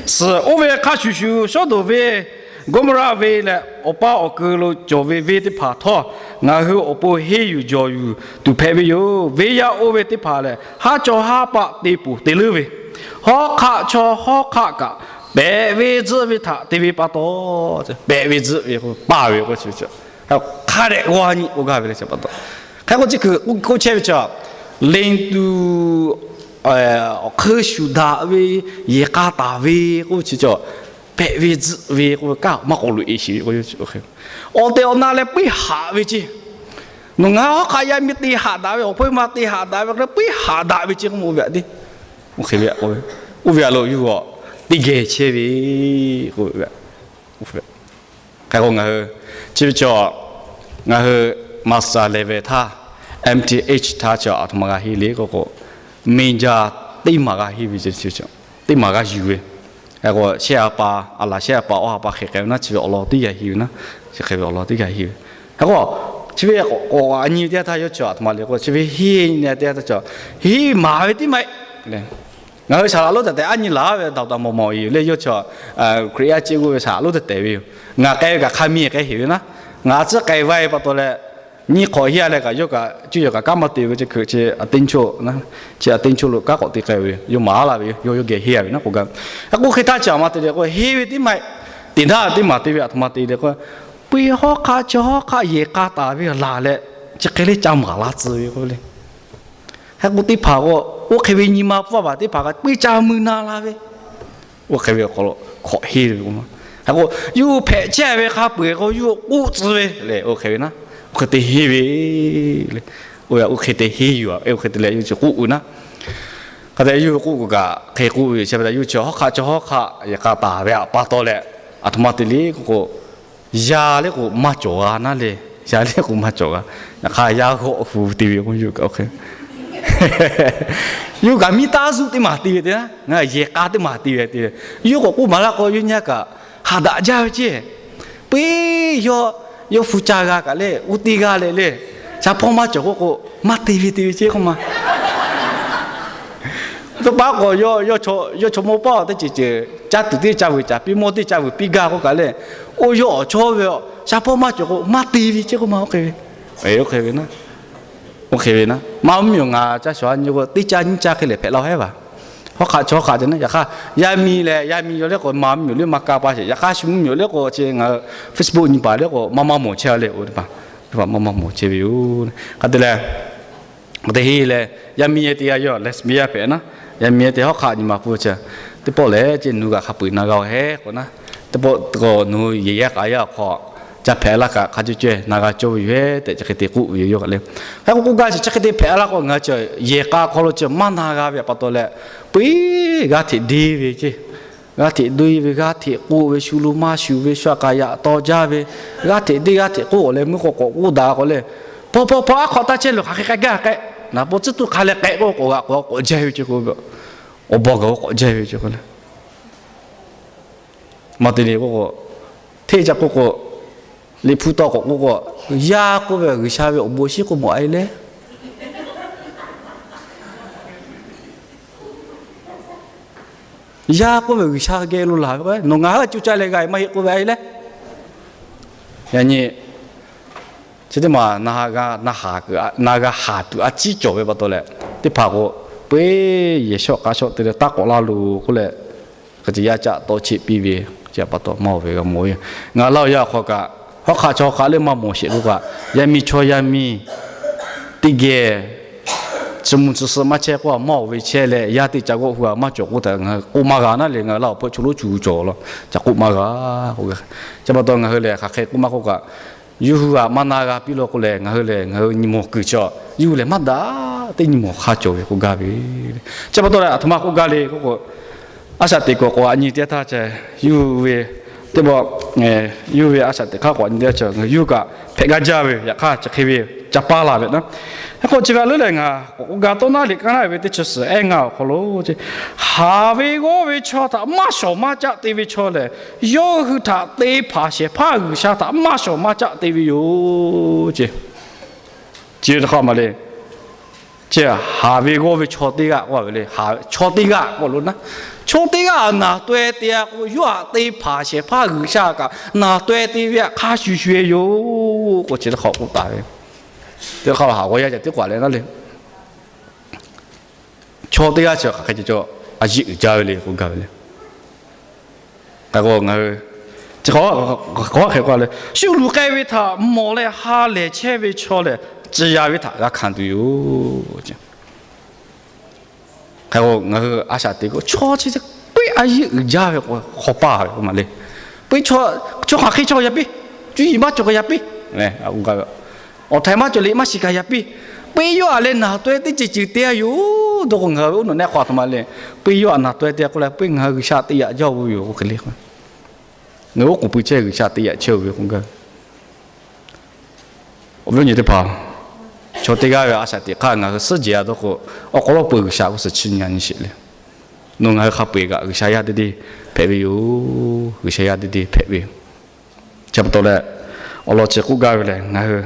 Suhˍ oˇ ve hk'a shuˍ shuˍ, Sawˉdonˍ venˇ, Gawˇmawˇraˆ venˇ leh awˬ paˇ awˬ keu lo cawˬ ve venˇ teˇ hpaˍ htawˇ, ngaˬ hui awˬ pon henˇ yuˬ jawˬ yuˬ tuˬ hpehꞈ ve yoˬ. Venˇ yaˇ oˇ ve teˇ hpaˍ lehˬ, haˉ chaw haˉ paˆ te poˬ te leuˉ ve, hawˉ hk'aˆ chaw hawˉ hk'aˆ kaꞈ pehꞈ ve tzuhˆ ve htaꞈ te ve pa taw, pehꞈ ve tzuhˆ ve k'o, paˇ ve k'o, hk'a dehꞈ g'aw nyi k'oˆ gaˇ ve le. Chi pa taw, hk'e k'o chi kuiˬ k'oˆ chehˇ ve chi, lehˬ tuˬ awˬ hk'eun shuˍ daꞈ ve, yehˬ k'a taˍ ve k'oˆ ve chi cawˬ, pehꞈ ve tzuhˆ ve k'oˆ ve kanˉ maˇ k'awꞈ loꞈ e sheˍ ve k'o, awˬ tehˬ awˬ na leh puiˉ haꞈ ve ceˇ. Nawˬ ngaˬ hawˉ hk'aˆ yaˇ miˇ te haꞈ daꞈ ve, awˬ hpawˇ ma te haꞈ daꞈ ve k'o, puiˉ haꞈ daꞈ ve ceˇ k'o, oˇ ve aꞈ te, oˇ hk'e ve, oˇ ve aꞈ lo yawˇ hui teˇ geh chehˇ ve k'o, hk'e k'o ngaˬ hui chi ve cawˬ, ngaˬ hui master level htaˇ, M Th htaˇ chi aˬ htoꞈ ma g'a henˇ le k'o k'o, miˬ jaˬ teˇ maˬ g'a henˇ ve, teˇ maˬ g'a yuˬ ve. Hk'e k'o shehˇ ha pa, aˬ laˬ shehˇ ha pa awˬ ha pa hk'e k'ai ve naˉ, chi ve awˬ lawn teˇ geh henˇ ve naˉ, chi hk'e ve awˬ lawn teˇ geh henˇ ve. Hk'e k'o chi ve k'awꞈ a nyi teˇ yanˇ htaˇ yawˇ chi aˬ htoꞈ ma le k'o, chi ve henˇ nyi teˇ yanˇ htaˇ cawˬ, henˇ maˍ ve teˇ maˇ heˆ. Ngaˬ hui saˍ laꞈ lonˉ tehꞈ tehꞈ aˉ nyi laˬ ve daꞈ daꞈ mawˬ mawˬ e yoˬ le. Yawˇ chi Hkriꞈ yaˇ ceˇ g'uˇ ve saˍ laꞈ lonˉ tehꞈ tehꞈ ve yoˬ. Ngaˬ k'ai ve kaꞈ hk'a miˬ k'ai heˍ ve naˉ, ngaˬ tcuhˉ k'ai vaˇ e pa taw leh, nyiˇ hk'awꞈ henˇ a leh kaꞈ yawˇ kaꞈ cuˇ yawˬ kaꞈ kanˉ maˇ te ve chi hkui chi aˬ teˇ nchoˆ, chi aˬ teˇ nchoˆ lo kanˉ k'awꞈ te k'ai ve yoˬ. Yawˇ maˍ laˇ ve yoˬ. Yawˇ yawˇ geh henˇ a ve naˉ k'o gaˇ. Hk'e k'o hk'e htaˇ chi aˬ ma te le k'o, henˇ ve teˇ maˇ heˆ. Teˇ naˉ teˇ maˬ te ve aˬ htoꞈ ma te le k'o, puiˉ hawˉ hk'aˆ chaw hawˉ hk'aˆ yehˬ k'a taˍ ve laˬ leh, chi hk'e le ca maˍ la tcuh ve k'o le. Hk'e k'o teˇ hpaˍ k'o, oˇ hk'e ve nyi ma pfuhˇ a baˬ teˇ hpaˍ kaꞈ puiˉ ca mui na la ve, oˇ hk'e ve awˬ hk'aw lo hk'awꞈ henˇ ve k'o, hk'e k'o yawˇ hpehꞈ chehˇ ve hk'a peu-eˬ k'o yawˇ k'oˆ tcuh ve le. Oˇ hk'e ve naˉ, oˇ hk'e te henˇ ve le. Oˇ hk'e te henˇ yuˬ a, oˇ hk'e te leh yawˇ chi k'oˆ uiˍ naˉ, hk'a te yawˇ k'oˆ kaꞈ hk'e k'oˆ ve chi pa taw, yawˇ chi hawˉ hk'aˆ chaw hawˉ hk'aˆ yehˬ k'a taˍ ve aˬ pa taw leh, aˬ htoꞈ ma te le k'o k'o, yaˇ le k'o maˇ cawˬ g'a naˉ le. Yaˇ le k'o maˇ cawˬ g'a. Yaꞈ hk'aˇ yaˇ g'awˆ hu te ve k'o, yawˇ kaꞈ oˇ hk'e, yawˇ kaꞈ miˇ taˇ zuhˆ teˇ maˬ te ve teˇ naˉ, ngaˬ yehˬ k'a teˇ maˬ te ve te ve, yawˇ k'awꞈ k'oˆ maˍ laˇ k'o, yawˇ nyaˇ kaꞈ ha daꞈ jaˇ ve ceˇ. Puiˉ yawˇ, yawˇ hpu ca g'a kaꞈ le, oˇ teˇ g'aˇ leh le, Ca hpawˇ maˇ cawˬ k'oˆ k'o, maˇ te ve te ve ceˇ k'oˆ ma. Teˇ paˉ k'o, yawˇ chaw mawˇ paˉ teˇ ceuˬ ceuˬ caˇ tuˬ teˇ ca vuiˬ caˍ piˇ, mawˇ teˇ ca vuiˬ piˇ gaˇ k'oˆ kaꞈ lehˬ, oˇ yawˇ awˬ chawˇ ve a, ca hpawˇ maˇ cawˬ k'o maˇ te ve ceˇ k'oˆ ma. Oˇ hk'e ve, oˇ hk'e ve naˉ, maˇ mvuhˇ miˬ awˬ ngaˬ caˇ shawˍ a nyi k'o, teˇ ca nyiˇ ca hk'e lehˬ hpehꞈ la hehˉ vaˬ. Hawˉ hk'aˆ chaw hk'aˆ ce naˉ, yaꞈ hk'aˇ yaˇ miˇ leh yaˇ miˇ yaw lehˬ k'o, maˇ mvuhˇ miˬ awˬ leuˉ maˇ kaˇ pa sheˍ. Yaꞈ hk'aˇ shu mvuhˇ miˬ awˬ leuˉ k'o, chi ngaˬ hui Facebook nyi paˍ lehˬ k'o, maˇ maˇ mawˬ chehˇ a lehˬ, maˇ maˇ mawˬ chehˇ ve yoˬ. Hk'a te leh, hk'a te heˆ leh, yaˇ miˇ yehˬ teˇ g'aˇ yawˇ lesbian hpehꞈ naˉ, yaˇ miˇ yehˬ teˇ hawˉ hk'aˆ nyi ma pfuhˇ chi, teˇ pawˆ lehˬ ce nu g'aꞈ hk'a peu-eˬ na g'a-oˬ hehˉ k'o naˉ, teˇ pawˆ k'o nu yehˬ yaˇ k'a yaˇ awˬ hk'aw ca hpehꞈ laˇ kaꞈ hk'a cawˇ caweh na g'a cawˇ ve yoˬ hehˉ tehꞈ chi hk'e te k'oˆ ve yoˬ. Yawˇ k'aꞈ lehˬ, hk'e k'o k'oˆ gaˇ chi, chi hk'e te hpehꞈ laˇ k'o ngaˬ hui chi yehˬ k'a hk'aw lo chi maˇ na g'a ve pa taw leh, peu-eˬ g'aˇ hteꞈ deˇ ve ce. G'aˇ hteꞈ deˇ ve, g'aˇ hteꞈ k'oˆ ve, shu lo maˇ shuˍ ve, shu a k'aꞈ yaꞈ taw jaˇ ve, g'aˇ hteꞈ deˇ g'aˇ hteꞈ k'oˆ awˬ leh meuˇ k'o k'awꞈ k'oˆ daꞈ k'o lehˬ, hpaw hpaw hpaw aˉ hk'aw taˇ chehˇ loˬ, hk'aˬ hk'e k'ai gaˇ k'ai, naˍ paw tcuhˉ tuˇ hk'a leh k'ehꞈ k'o k'awꞈ g'aꞈ k'awꞈ k'awꞈ jaˇ ve ce k'o, awˬ baw gaˬ k'awꞈ jaˇ ve ce k'o lehˬ, maˇ te le k'o k'o, hteˇ ca k'oˆ k'o, liꞈ hpu taw k'awꞈ k'oˆ k'o, yaˇ k'oˆ ve G'uiˬsha ve awˬ bon shinˉ k'oˆ mawˬ a e leh, yaˇ k'oˆ ve G'uiˬsha geh lo laˬ ve k'o, nawˬ ngaˬ hui co caˇ leh g'a maˇ heˆ k'oˆ ve a e leh, yaꞈ nyi chi teˇ maˬ na g'a haˍ tuˬ a ciˉ cawˬ ve pa taw leh, teˇ hpaˍ k'o, peu-eˬ yehˬ shawˆ k'a shawˆ te leh taˇ k'awꞈ laˇ loˬ k'oˆ leh, hk'e ce yaˇ caˆ tawˇ cheˆ piˇ ve, chi pa taw maˇ ve g'a mawˬ ve. Ngaˬ laˇ awˬ yaˇ awˬ hk'aw kaꞈ, hawˉ hk'aˆ chaw hk'aˆ lehˬ maˇ mawˬ sheˍ k'oˆ kaꞈ, yaˇ miˇ chaw yaˇ miˇ teˇ geh tcuh muˇ tcuh suh maˇ chehˇ k'oˆ maˇ oˬ ve chehˇ leh, yaˇ teˇ ca g'awˆ hu a maˇ cawˬ k'oˆ htaꞈ ngaˬ hui k'oˆ maˇ g'a naˉ le. Ngaˬ hui laˇ awˬ hpfuhˆ chaw lonˉ cu cawˬ law, ca k'oˆ maˇ g'a k'o, chi pa taw ngaˬ hui lehˬ hk'aˬ hk'e k'oˆ maˇ k'oˆ kaꞈ, yawˇ hui a maˇ na g'a piˇ law k'o lehˬ, ngaˬ hui lehˬ ngaˬ hui nyi mawˬ kuiˬ chaw, yawˇ hui lehˬ maˇ daꞈ teˇ nyi mawˬ hk'a cawˬ ve k'oˆ gaˇ ve. Chi pa taw leh a htoꞈ ma k'oˆ gaˇ le k'oˆ k'o, a shaꞈ teꞈ k'awꞈ k'awꞈ a nyi teˇ htaˇ ca, yawˇ hui ve teˇ pawˆ, yawˇ hui ve a shaꞈ teꞈ hk'aˇ k'awꞈ a nyi teˇ htaˇ ca, yawˇ hui kaꞈ hpehꞈ gaˇ jaˇ ve, yaꞈ hk'aˇ chi hk'e ve ca paˇ la ve naˉ. Hk'e k'o chi ve a leuˉ lehˬ ngaˬ k'awꞈ k'oˆ gaˇ tawˇ naˉ liꞈ k'aˉ naˉ ve teˇ chi suhˍ ehˉ ngaˇ awˬ hk'aw lo, haˍ ve g'awˇ ve chaw htaꞈ maˇ shawˍ maˇ caˆ te ve chaw lehˬ, yawˇ hui htaꞈ te hpanˍ shehˍ hpaˇ G'uiˬsha htaꞈ maˇ shawˍ maˇ caˆ te ve yoˬ ce. Chi ve hk'aw ma le, chi haˍ ve g'awˇ ve chaw teˇ g'aˇ k'oˆ ve le. Chaw teˇ g'aˇ k'oˆ lo naˉ, chaw teˇ g'aˇ naˬ taweh te a k'o, yawˇ htaꞈ te hpanˍ shehˍ hpaˇ G'uiˬsha kaꞈ naˬ taweh te ve htaꞈ hk'a shuˍ shuˍ e yoˬ k'o, chi teˇ hk'awꞈ k'oˆ taˍ ve. Teˇ hk'aˇ haˍ g'awˇ yaˇ ca teˇ k'awꞈ leh naˉ le, chaw teˇ g'aˇ chi hk'aˬ hk'e ce cawˬ, a yiˆ uiˍ jaˇ ve le k'oˆ gaˇ ve le. K'o ngaˬ hui chi hk'e k'oˆ le, shu luˬ k'ai ve htaꞈ mawˬ leh ha lehˬ chehˇ ve chaw lehˬ, ci ya ve htaꞈ g'a hkanˍ tuˬ yoˬ. Hk'e k'o ngaˬ hui a shaꞈ teꞈ k'o, chaw chi teˇ peuˬ a yiˆ uiˍ jaˇ ve k'o, hk'aw paˇ ve k'o ma le. Peuˬ chaw, chaw hk'aˬ hk'e chaw yaˇ piˇ, cuˇ yiˍ maˇ cawˬ kaꞈ yaˇ piˇ, awˬ htaiˍ maˇ cawˬ liꞈ maˇ shiˍ kaꞈ yaˇ piˇ, peuˬ yawˇ a leh naˬ taweh teˇ ceuˬ ceuˬ te a yoˬ. Dawˇ k'o ngaˬ hui ve uˉ nawˬ nehˆ hk'aw a htoꞈ ma le. Peuˬ yawˇ a naˬ taweh te a k'oˆ leh, peuˬ ngaˬ hui G'uiˬsha te yaꞈ jaˇ ve yoˬ k'oˆ hk'e le. Ngaˬ hui oˉ k'oˍ pui chehˇ G'uiˬsha te yaꞈ chehˇ ve k'oˆ gaˇ ve. Awˬ viˉ awˬ nyi teˇ hpaˍ, chaw teˇ g'aˇ ve a shaꞈ teꞈ hk'aˇ ngaˬ hui suhˉ jehˬ a dawˇ k'o, awˬ hk'aw lo peuˬ G'uiˬsha k'o suhˍ chi nyi nyi sheˍ le. Nawˬ ngaˬ hui hk'a peu-eˬ kaꞈ G'uiˬsha yaˇ teˇ deˇ hpehꞈ ve yoˬ. G'uiˬsha yaˇ teˇ deˇ hpehꞈ ve yoˬ. Chi pa taw leh, awˬ lawn chi k'oˆ gaˇ ve lehˬ, ngaˬ hui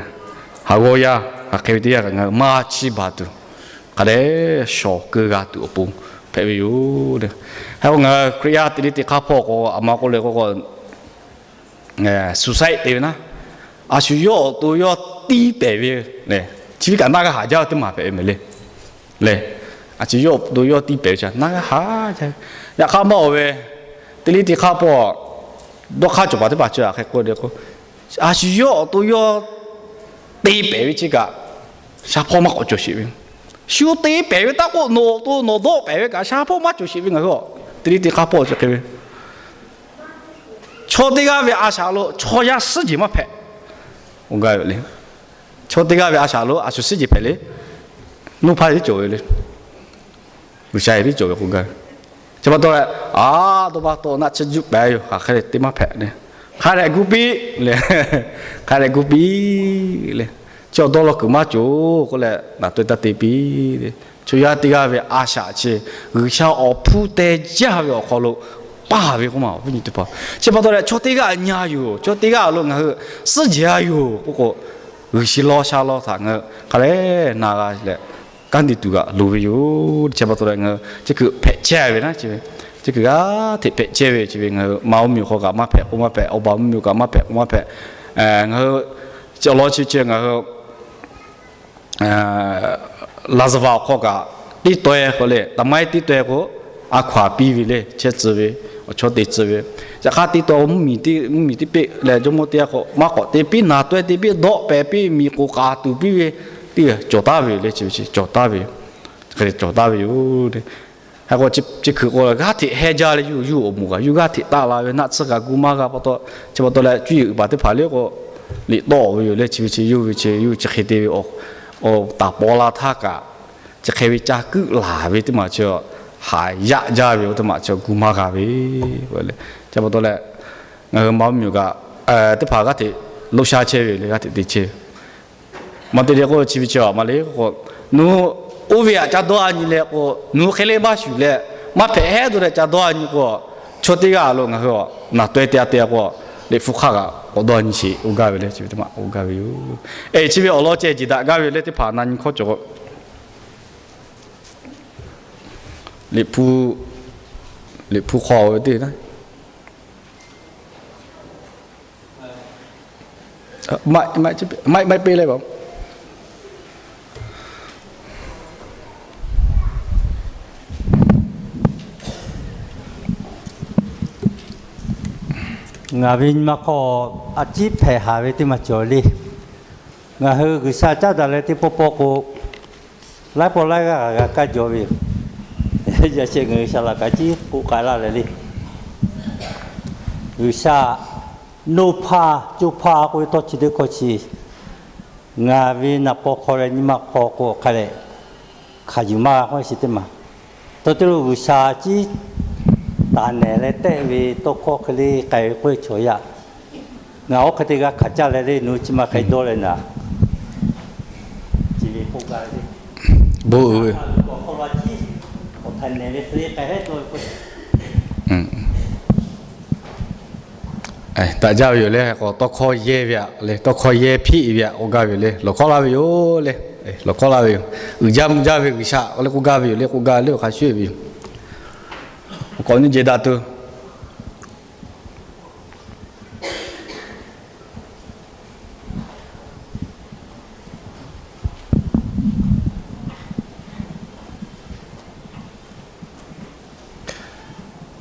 haˍ g'awˇ yaˇ hk'aˬ hk'e ve teˇ yanˇ kaꞈ ngaˬ hui maˇ chiˇ baˬ tuˬ, hk'a dehꞈ shawˍ keu g'a tuˬ awˬ pon hpehꞈ ve yoˬ le. Hk'e k'o ngaˬ hui Hkriꞈ yaˇ teˇ liˇ teˇ hk'aˇ hpawˇ k'o, a ma k'oˆ le k'o, suicide te ve naˉ, a shu yawˇ awˬ to yawˇ tiˇ pehˍ ve le. Chi ve kaꞈ naˆ g'a haˍ jaˇ ve teˇ maˬ hpehꞈ ve mehˍ le. Le, a shu yawˇ awˬ to yawˇ tiˇ pehˍ ve chi naˆ g'a haˍ jaˇ ve. Yaꞈ hk'aˇ maˇ oˬ ve, teˇ liˇ teˇ hk'aˇ hpawˇ dawˇ hk'aˇ cawˬ paˍ teˇ hpaˍ chi hk'e k'oˆ le k'o, a shu yawˇ awˬ to yawˇ te pehˍ ve chi kaꞈ, shaˉ hpawˇ maˇ k'awꞈ cawˬ sheˍ ve. Shu te pehˍ ve taˇ k'oˆ, nawˬ awˬ to nawˬ dawˆ pehˍ ve kaꞈ shaˉ hpawˇ maˇ cawˬ sheˍ ve ngaˬ hui a. Teˇ liˇ teˇ hk'aˇ hpawˇ chi hk'e ve, chaw teˇ g'aˇ ve a shaꞈ lo chaw yaˇ suhˉ jehˬ maˇ hpehꞈ. Oˇ gaˇ ve le. Chaw teˇ g'aˇ ve a shaꞈ lo a shu suhˉ jehˬ hpehꞈ le. Nuˇ hpaˇ tiˉ cawˬ ve le. G'uiˬsha tiˉ cawˬ ve k'oˆ gaˇ ve. Chi pa taw leh, a, dawˇ pa taw naˆ tsuhˇ juˆ pehˍ yoˬ, hk'aˬ hk'e le te maˇ hpehꞈ le. Hk'a dehꞈ gu piˇ le. Hk'a dehꞈ gu piˇ le. Chi awˬ dawˇ law kuiˬ maˇ cawˬ k'oˆ leh naˬ taweh taˇ te piˇ le. Chaw yaˇ teˇ g'aˇ ve a shaꞈ chi G'uiˬsha awˬ hpuˇ teh jaˇ ve awˬ hk'aw lo paˇ ve k'oˆ ma awˬ viˉ nyi teˇ hpaˍ. Chi pa taw leh chaw teˇ g'aˇ nyi a yoˬ, chaw teˇ g'aˇ lo ngaˬ hui suhˉ jehˬ a yoˬ k'oˆ k'o, G'uiˬ shi lawˇ sha lawˇ htaꞈ ngaˬ hui hk'a lehˬ na g'a leh, kanˉ te tuˬ g'aꞈ loˍ ve yoˬ. Chi pa taw leh ngaˬ hui chi kuiˬ hpehꞈ chehˇ ve naˉ, chi ve, chi kuiˬ g'aˇ hteꞈ hpehꞈ chehˇ ve, chi ve ngaˬ hui ma oˇ miˬ hk'aw kaꞈ maˇ hpehꞈ k'oˆ maˇ hpehꞈ, awˬ baˬ oˇ miˬ kaꞈ maˇ hpehꞈ k'oˆ maˇ hpehꞈ. Ngaˬ hui chi awˬ lawn chi chi ngaˬ hui laˍzaˍvaˍ awˬ hk'aw kaꞈ teˇ taweh k'o le, taˍ maiˉ teˇ taweh k'o, a hkaw-anˬ piˇ ve le, chehˇ tcuh ve, awˬ chawˇ te tcuh ve. Yaꞈ hk'aˇ teˇ taweh mvuhˇmiˬ teˇ, mvuhˇmiˬ teˇ peˆ leh jawˇmawˇ teˇ g'aˇ k'o, maˇ k'awꞈ te piˇ, naˬ taweh te piˇ, dawˆ pehˍ piˇ, miˬ k'oˍ k'aˍ tuˬ piˇ ve, teˇ g'aˇ cawˬ taˍ ve yoˬ le, chi ve chi cawˬ taˍ ve yoˬ. Cawˬ taˍ ve yoˬ. Hk'e k'o chi kuiˬ k'o g'aˇ hteꞈ hehnˇ jaˇ leh yuˬ yuˬ awˬ moˍ kaꞈ yuˬ g'aˇ hteꞈ taˆ la ve naˆ tsuhˇ kaꞈ gu maˇ g'a pa taw, chi pa taw leh cuˇ yiˍ uiˍ paˍ teˇ hpaˍ le k'o, liꞈ tawˆ ve yoˬ le, chi ve chi yuˬ ve chi yuˬ chi hk'e te ve, awˬ taˍ paw la htaˇ kaꞈ, chi hk'e ve ca kuˆ laˬ ve teˇ maˬ chi, haˍ yaˆ jaˇ ve teˇ maˬ chi gu maˇ g'a ve. Chi pa taw leh, ngaˬ hui ma oˇ miˬ kaꞈ teˇ hpaˍ g'aˇ hteꞈ loˆ sha chehˇ ve le, g'aˇ hteꞈ te chehˇ ve. Maˇ te leh k'o chi ve chi a maˇ le k'o, nawˬ hui oˇ ve htaꞈ ca dawˇ a nyi leh k'o, nawˬ hui hk'e le maˇ shuˍ leh, maˇ hpehꞈ hehˉ tuˬ leh ca dawˇ a nyi k'o, chaw teˇ g'aˇ lo ngaˬ hui naˬ taweh te a te k'o, liꞈ hpu hk'aˇ kaꞈ k'awꞈ dawˇ a nyi sheˍ, oˇ gaˇ ve le, chi ve teˇ maˬ oˇ gaˇ ve yoˬ. Eˬ, chi ve awˬ lawn ceh jeˬ daꞈ gaˇ ve le, teˇ hpaˍ na nyi hkawˇ cawˬ k'o, liꞈ hpu, liꞈ hpu hk'aw ve teˇ maˇ maˇ peˇ leh ba. Ngaˬ ve nyi ma hk'aw a ciˉ hpehꞈ haˍ ve teˇ maˬ cawˬ le. Ngaˬ hui G'uiˬsha caˉ daꞈ leh teˇ pawˆ pawˆ k'o, laiˉ pawˆ laiˉ g'aˇ g'a kaˇ jaw ve yoˬ. Yaꞈ sheh ngaˬ hui saˍ laꞈ kaꞈ ciˉ k'oˆ k'ai laˇ leh le. G'uiˬsha noˇ hpaˇ coˇ hpaˇ k'oˆ ve tawˇ chi teˇ hkawˇ chi, ngaˬ ve naˍ paw hk'aw leh nyi ma hk'aw k'o hk'a leh hk'aˬ yuˬ maˇ g'a k'oˆ ve chi teˇ maˬ. Taw te lo G'uiˬsha ciˉ taˍ nehˬ leh tehˆ ve tawˇ hkawˇ hk'e le k'ai ve k'oˆ ve chaw yaˇ, ngaˬ oˇ hk'e te g'a hkanˍ caˇ leh le, nawˬ hui chi ma hk'e dawˇ leh naˍ, chi ve k'oˆ gaˇ ve le. Bon uiˍ ve, awˬ htaꞈ nehˬ ve hk'e le k'ai hehˉ dawˇ ve k'o, daꞈ jaˇ ve yoˬ le. K'o tawˇ hkawˇ yehˇ ve aꞈ le, tawˇ hkawˇ yehˇ hpiˆ ve aꞈ k'oˆ gaˇ ve yoˬ le. Lawˬ hkawˇ laˇ ve yoˬ. Lawˬ hkawˇ laˇ ve yoˬ. Uiˍ jaˇ mvuh jaˇ ve G'uiˬsha k'o le k'oˆ gaˇ ve yoˬ le, k'oˆ gaˇ le awˬ hk'a shuˍ ve yoˬ. K'awꞈ nyi jehˬ daꞈ tuˬ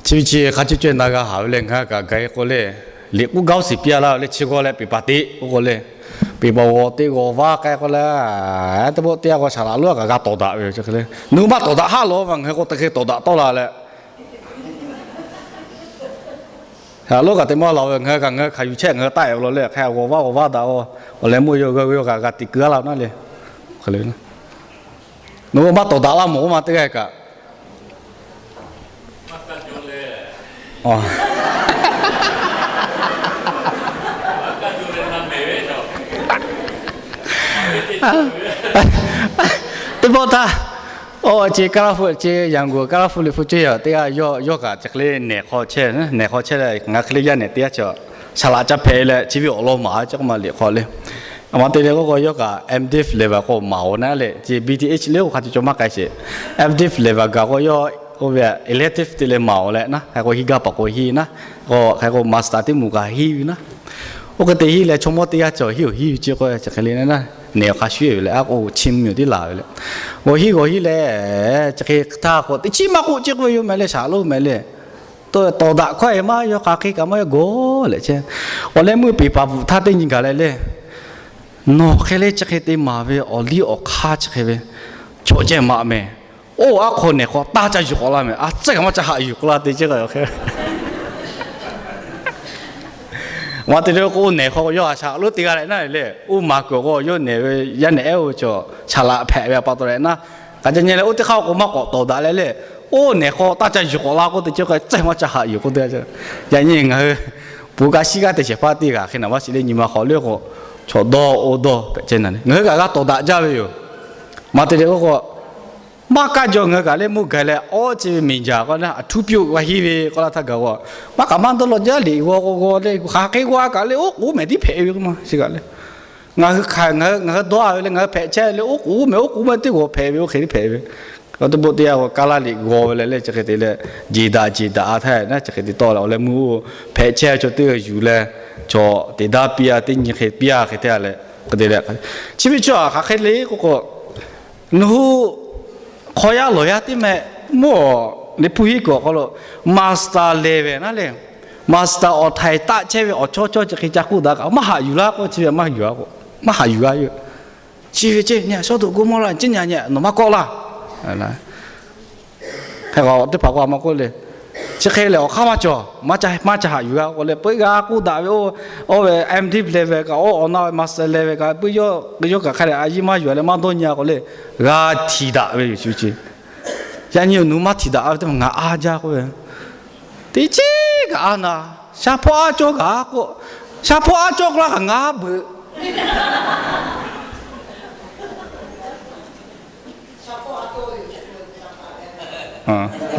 Chi ve chi hk'a ceh ceh na g'a haˍ ve le, ngaˬ kaꞈ gaˬ e k'o le, liꞈ k'oˆ gaˇ oˇ shiˍ piˇ a laˇ ve le, chi g'aw leh peˍ paˍ teꞈ k'oˆ k'o le, peˍ paˍ g'awˬ teꞈ g'awˬ vaˇ k'ai k'o le, teˇ pawˆ teˇ yanˇ k'o saˍ laꞈ lonˉ kaꞈ g'a tawˍ daꞈ ve yoˬ. Nawˬ hui maˇ tawˍ daꞈ haˉ lawˬ ma, ngaˬ hui k'o te hk'e tawˍ daꞈ tawˆ la leh, saˍ laꞈ lonˉ kaꞈ te maˇ laˬ ve, ngaˬ hui kaꞈ ngaˬ hui hkanˍ yuˬ chehˇ ngaˬ hui taˆ e law le, hk'e g'awˬ vaˇ g'awˬ vaˇ daꞈ k'o, awˬ leh mawˇ yawˇ g'a ve yawˇ kaꞈ g'a teꞈ keu a laˇ na le. Nawˬ hui maˇ tawˍ daꞈ laˇ mawˬ k'oˆ ma teˇ g'aˇ kaꞈ teˇ pawˆ htaˇ, o, chi Kaˇlaˇ hpu, chi Yaꞈ guˬ Kaˇlaˇ hpu liꞈ hpu ceh yaˬ teˇ g'aˇ yawˇ, yawˇ kaꞈ chi hk'e le nehˬ hk'aw chehˇ, nehˬ hk'aw chehˇ leh ngaˬ hk'e le yaˇ nehˬ teˇ g'aˇ chi, saˍ laꞈ ca hpehꞈ leh chi ve awˬ lawn maˍ ve chi k'oˆ ma liꞈ hk'aw le. A ma te leh k'oˆ k'o yawˇ kaꞈ M.Div level k'o maˍ-oˬ naˉ leh, chi B.Th level k'o hk'a ceh cawˬ maˇ k'ai sheˍ. M.Div level gaˬ k'o yawˇ oˇ ve elective te leh maˍ-oˬ leh naˉ, hk'e k'o hiˇ gaˇ paˍ k'o hiˇ naˉ, k'o hk'e k'o master teˇ moˍ kaꞈ hiˇ ve naˉ. Oˇ hk'e te hiˇ leh chaw mawˇ teˇ g'aˇ cawˬ hiˇ-oˬ hiˇ ve chi k'o chi hk'e le naˉ, nehˬ awˬ hk'a shuˍ ve leh a k'o chi mvuhˇmiˬ tiˉ laˬ ve leh, g'awˬ hiˇ g'awˬ hiˇ leh chi hk'e htaˇ k'o teˇ chiˉ maˇ k'oˆ chi k'oˆ ve yoˬ mehˍ le, saˍ laꞈ lonˉ mehˍ le. Tawˍ daꞈ hkawˇ e maˇ yawˇ hk'aˬ hk'e kaꞈ maˇ yawˇ gawˬ leh chehˇ. Awˬ leh meuˇ peˍ paˍ bvuhꞈ htaˇ teˇ nyi gaˬ leh le, nawˬ hk'e le chi hk'e te maˍ ve awˬ liˇ awˬ hk'aˇ chi hk'e ve chaw ceh maꞈ mehˍ. Oˇ aˉ hk'aw nehˬ hk'aw taˇ ca yuˬ k'awꞈ la mehˍ, a tcuhˉ kaꞈ maˇ ca haꞈ yuˬ k'oˆ la te ceh k'o, a hk'e maˇ te le k'o, oˇ nehˬ hk'aw yawˇ a shaˍ lo teˇ g'aˇ leh naˉ le, oˇ maˍ kuiˬ k'o yawˇ nehˬ ve yaˇ nehˬ ehˉ-oˬ cawˬ shaˍ laꞈ hpehꞈ ve pa taw leh naˉ, k'aꞈ ca nyi leh oˇ teˇ hk'aˇ k'o maˇ k'awꞈ tawˍ daꞈ leh le, oˇ nehˬ hk'aw taˇ ca yuˬ k'awꞈ la k'oˆ te ceh k'o, tcuhˉ maˇ ca haꞈ yuˬ k'oˆ te. Yaꞈ nyi ngaˬ hui pon kaꞈ shiˉ g'aˇ te shehˍ hpaˇ teˇ g'aˇ hk'e naˬ maˇ shiˍ le, nyi ma hk'aw le k'o, chaw dawˇ oˇ dawˇ hpehꞈ ceh naˬ le, ngaˬ hui kaꞈ g'a tawˍ daꞈ jaˇ ve yoˬ. Maˇ te leh k'oˆ k'o, maˇ kaˇ jaw ngaˬ hui kaꞈ leh mvuhˇ gaˬ leh awˬ ceh ve miˬ jaˬ k'o naˉ, a htuˉ piˇ-oˆ g'a hiˇ ve k'oˆ laˇ htaˇ gaˬ k'o, maˇ kaꞈ maˇ dawˇ law jaˇ le, g'aw k'o g'aw le, hk'aˬ hk'e g'aw kaꞈ le, oˇ k'oˍ mehˍ tiˉ hpehꞈ ve k'o ma chi kaꞈ le. Ngaˬ hui hk'aˬ, ngaˬ hui dawˇ-a ve leh ngaˬ hui hpehꞈ chehˇ leh oˉ k'oˍ meh oˉ k'oˍ meh teˇ g'awˬ hpehꞈ ve, oˇ hk'e teˇ hpehꞈ ve. Awˬ teˇ bon teˇ yanˇ k'o, kaˇ laˇ liꞈ g'aw ve leh leh chi hk'e te leh, jeˬ daꞈ jeˬ daꞈ-a htaˇ na chi hk'e te tawˆ leh awˬ leh meuˇ oˇ hpehꞈ chehˇ ve chaw teˇ g'aˇ yuˬ leh, chaw teꞈ daꞈ piˇ-a teˇ nyi hk'e piˇ-a hk'e te-a leh, hk'e te leh, chi ve chi hk'aˬ hk'e le k'oˆ k'o, nawˬ hui hk'aw yaˇ lawˬ yaˇ teˇ meh mawˇ liꞈ hpu hiˉ kuiˬ awˬ hk'aw lo master leh ve naˉ leh, master awˬ htaiˍ taˆ chehˇ ve awˬ chawˇ chawˇ chi hk'e ca k'oˆ daꞈ kaꞈ maˇ haꞈ yuˬ laˇ k'oˆ, chi ve maˇ yuˬ-a k'o, maˇ haꞈ yuˬ g'a yoˬ. Chi ve ceˇ nyi shawˉ doꞈ g'oˇ mawˇ laˇ ceˇ nyi nyi nawˬ maˇ kawˆ laˇ. Hk'e k'o teˇ hpaˍ k'o a ma k'oˆ le, chi hk'e lehˬ awˬ hk'aˇ maˇ cawˬ, maˇ ca haꞈ yuˬ g'a k'oˆ leh, puiˉ g'a k'oˆ daꞈ ve oˇ, oˇ ve M.Div leh ve kaꞈ, oˇ awˬ na ve master leh ve kaꞈ, puiˉ yawˇ kaꞈ hk'a dehꞈ a yiˇ maˇ yuˬ leh maˇ dawˇ nyi-a k'oˆ le, g'a htiꞈ daꞈ ve yoˬ chi ve ceˇ. Yaꞈ nyi nawˬ maˇ htiꞈ daꞈ ve teˇ maˬ ngaˬ a jaˇ k'oˆ ve, teˇ ceˇ kaꞈ a na, sha hpawˇ aˉ cawˇ kaꞈ k'o, sha hpawˇ aˉ cawˇ k'oˆ laˇ kaꞈ ngaˇ beuꞈ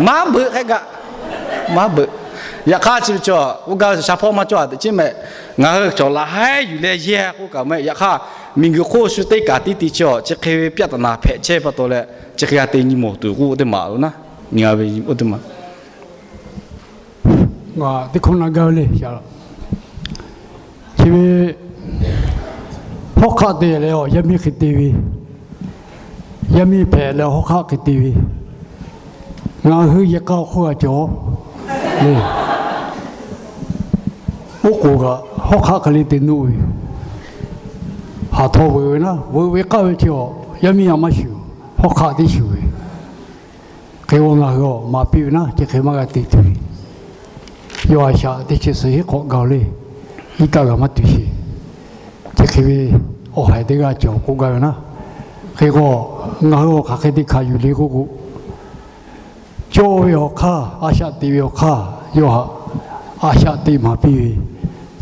maˇ beuꞈ hk'e kaꞈ, maˇ beuꞈ. Yaꞈ hk'aˇ chi ve chaw k'oˆ gaˇ ve sha hpawˇ maˇ cawˇ-a teꞈ ceˇ meh, ngaˬ hui cawˬ laꞈ haiˉ yuˬ leh yehˇ k'oˆ kaꞈ meh, yaꞈ hk'aˇ miˬguiˬ hk'oˆ shu teˇ kaꞈ tiˉ te chi awˬ chi hk'e ve ပြဿနာ hpehꞈ chehˇ pa taw leh, chi hk'e g'a te nyi mawˬ tuˬ k'oˆ teˇ maˬ lo naˉ, nyi g'a ve oˇ teˇ maˬ. Teˇ hkawˇ na gaˇ ve le, chi ve hawˉ hk'aˆ te leh awˬ yaˇ miˇ hk'e te ve, yaˇ miˇ hpehꞈ leh hawˉ hk'aˆ hk'e te ve, ngaˬ hui yehˬ k'a awˬ hk'oˆ g'a cawˬ le. Oˉ k'oˍ kaꞈ hawˉ hk'aˆ hk'e le te nuˆ ve yoˬ. Haˍ htaw veuꞈ ve naˉ, veuꞈ ve k'aˇ ve chi awˬ yaˇ miˇ a maˇ shuˍ, hawˉ hk'aˆ teˇ shuˍ ve. Hk'e k'o ngaˬ hui awˬ maˍ piˇ ve naˉ, chi hk'e maˇ g'a te tuˬ ve. Yawˇ a shaꞈ teˇ chi suhˍ hiˉ hk'awꞈ gaˬ le, iˉ kaˆ g'a maˇ tuˬ sheˍ. Chi hk'e ve awˬ haiˬ teˇ g'aˇ cawˬ k'oˆ gaˇ ve naˉ. Hk'e k'o, ngaˬ hui awˬ hk'aˬ hk'e te hkanˍ yuˬ le k'oˆ k'o, cawˇ ve awˬ hk'aˇ, a shaꞈ teꞈ ve awˬ hk'aˇ, yawˇ htaꞈ a shaꞈ teꞈ maˍ piˇ ve,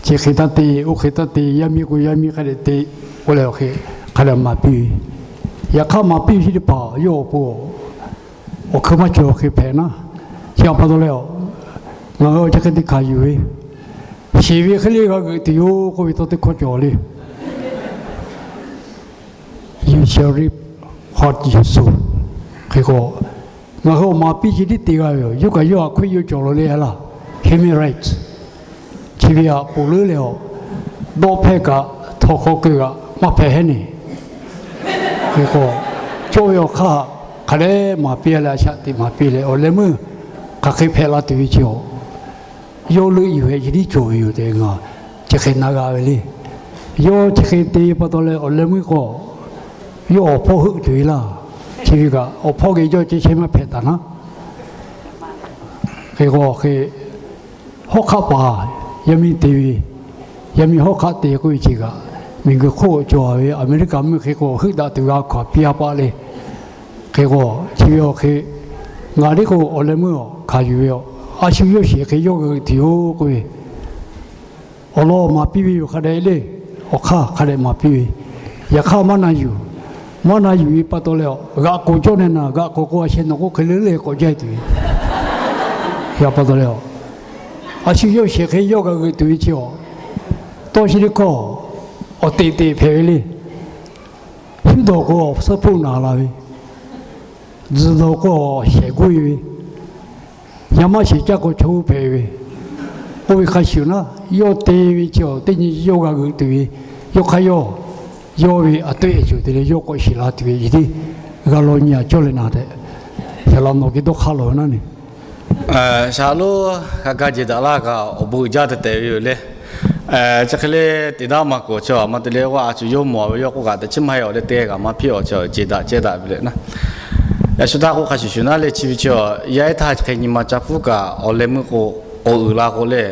chi hk'e taˇ te, oˇ hk'e taˇ te, yaˇ miˇ k'o yaˇ miˇ hk'a dehꞈ te, k'oˆ leh awˬ hk'e hk'a dehꞈ maˍ piˇ ve. Yaꞈ hk'aˇ maˍ piˇ ve chi teˇ hpaˍ yawˇ awˬ pon awˬ hkui maˇ cawˬ hk'e hpehꞈ naˉ. Chi htaꞈ pa taw leh, ngaˬ hui chi hk'e te hkanˍ yuˬ ve, shiˍ ve hk'e le g'a g'euꞈ tuˬ yoˬ k'oˆ ve tawˇ teˇ hkawˇ cawˬ le. You shall reap what you sow. Hk'e k'o, ngaˬ hui awˬ maˍ piˇ chi tiˉ te g'a ve yoˬ. Yawˇ kaꞈ yawˇ htaꞈ hkui yawˇ cawˬ law le laˇ, human rights. Chi ve htaꞈ poˬ leuˉ leh awˬ dawˇ hpehˇ kaꞈ htaw hk'aw keu kaꞈ maˇ hpehꞈ heˉ neˬ. Hk'e k'o, cawˇ ve awˬ hk'aˇ hk'a dehꞈ maˍ piˇ leh a shaꞈ teꞈ maˍ piˇ leh awˬ leh meuˇ hk'aˬ hk'e hpehꞈ la tuˬ ve chi awˬ yawˇ leuˆ yuˬ heh chi tiˉ cawˬ ve yoˬ tehꞈ ngaˬ chi hk'e na g'a ve le. Yawˇ chi hk'e te pa taw leh awˬ leh meuˇ k'o, yawˇ awˬ hpawˇ heuˆ tuˬ ve laˇ. Chi ve kaꞈ awˬ hpawˇ geh yawˇ ceh chehˇ maˇ hpehꞈ taˍ naˉ. Hk'e k'o hk'e, hawˉ hk'aˆ paˍ yaˇ miˇ te ve, yaˇ miˇ hawˉ hk'aˆ te k'oˆ ve chi kaꞈ, miˬguiˬ hk'oˆ cawˬ ve Aˍmeˍriˆkaˍ meuˇ hk'e k'o heuˆ daꞈ tuˬ g'a hkanˍ piˇ a paˆ le. Hk'e k'o, chi ve awˬ hk'e, ngaˬ teˇ k'o awˬ leh meuˇ awˬ hkanˍ yuˬ ve a, a shu yawˇ sheˍ hk'e yawˇ g'a g'euꞈ tuˬ yoˬ k'oˆ ve, awˬ lawn maˍ piˇ ve yoˬ hk'a dehꞈ le. Awˬ hk'aˇ hk'a dehꞈ maˍ piˇ ve, yaꞈ hk'aˇ maˇ na yuˬ. Maˇ na yuˬ ve pa taw leh, g'aꞈ k'oˍ cawˇ neh naˍ, g'aꞈ k'oˍ k'o a sheh nawˬ k'oˆ hk'e le le k'awꞈ jaˇ tuˬ ve. Yaꞈ pa taw leh, a shu yawˇ sheˍ hk'e yawˇ g'a g'euꞈ tuˬ ve chi awˬ, tawˇ chi teˇ hkawˇ awˬ teꞈ teꞈ hpehꞈ ve le. Shu dawˬ k'o awˬ suhˉ hpoˆ naˍ la ve, tzuhˬ dawˬ k'o awˬ shehˍ guˇ e ve, yaˇ maˇ sheˍ caˇ k'o chaw g'uˇ hpehꞈ ve, oˇ ve hk'a shuˍ naˉ, yawˇ te ve chi awˬ teˇ nyi yawˇ g'a g'euꞈ tuˬ ve, yawˇ hk'aˇ yawˇ, yawˇ ve a teˇ e cuˬ te leh yawˇ k'awꞈ shiˍ la tuˬ ve, yehˬ tiˉ g'a law nyi a cawˇ leh naˍ tehꞈ, shaˍ laꞈ nawˬ geh dawˇ hk'aˇ lawˬ ve naˉ ne. Shaˍ loˉ g'a gaˇ jeˬ daꞈ laˇ kaꞈ awˬ bon uiˍ jaˇ tehꞈ tehꞈ ve yoˬ le. Chi hk'e le, teˇ daˇ maˬ k'oˍ chi a ma te le, g'aˇ a cuˬ yawˇ mawˬ ve yawˇ k'oˆ kaꞈ teꞈ chiˉ maˇ heˆ awˬ leh te kaꞈ maˇ hpiˇ awˬ chi jeˬ daꞈ cehˇ daꞈ ve le naˉ. Yaꞈ shu htaˇ k'oˆ hk'a shuˍ shuˍ naˉ leh chi ve chi, yaˇ ehˉ htaˇ chi hk'e nyi ma ca pfuhˇ kaꞈ awˬ leh meuˇ k'o, k'awꞈ uiˍ la k'o leh,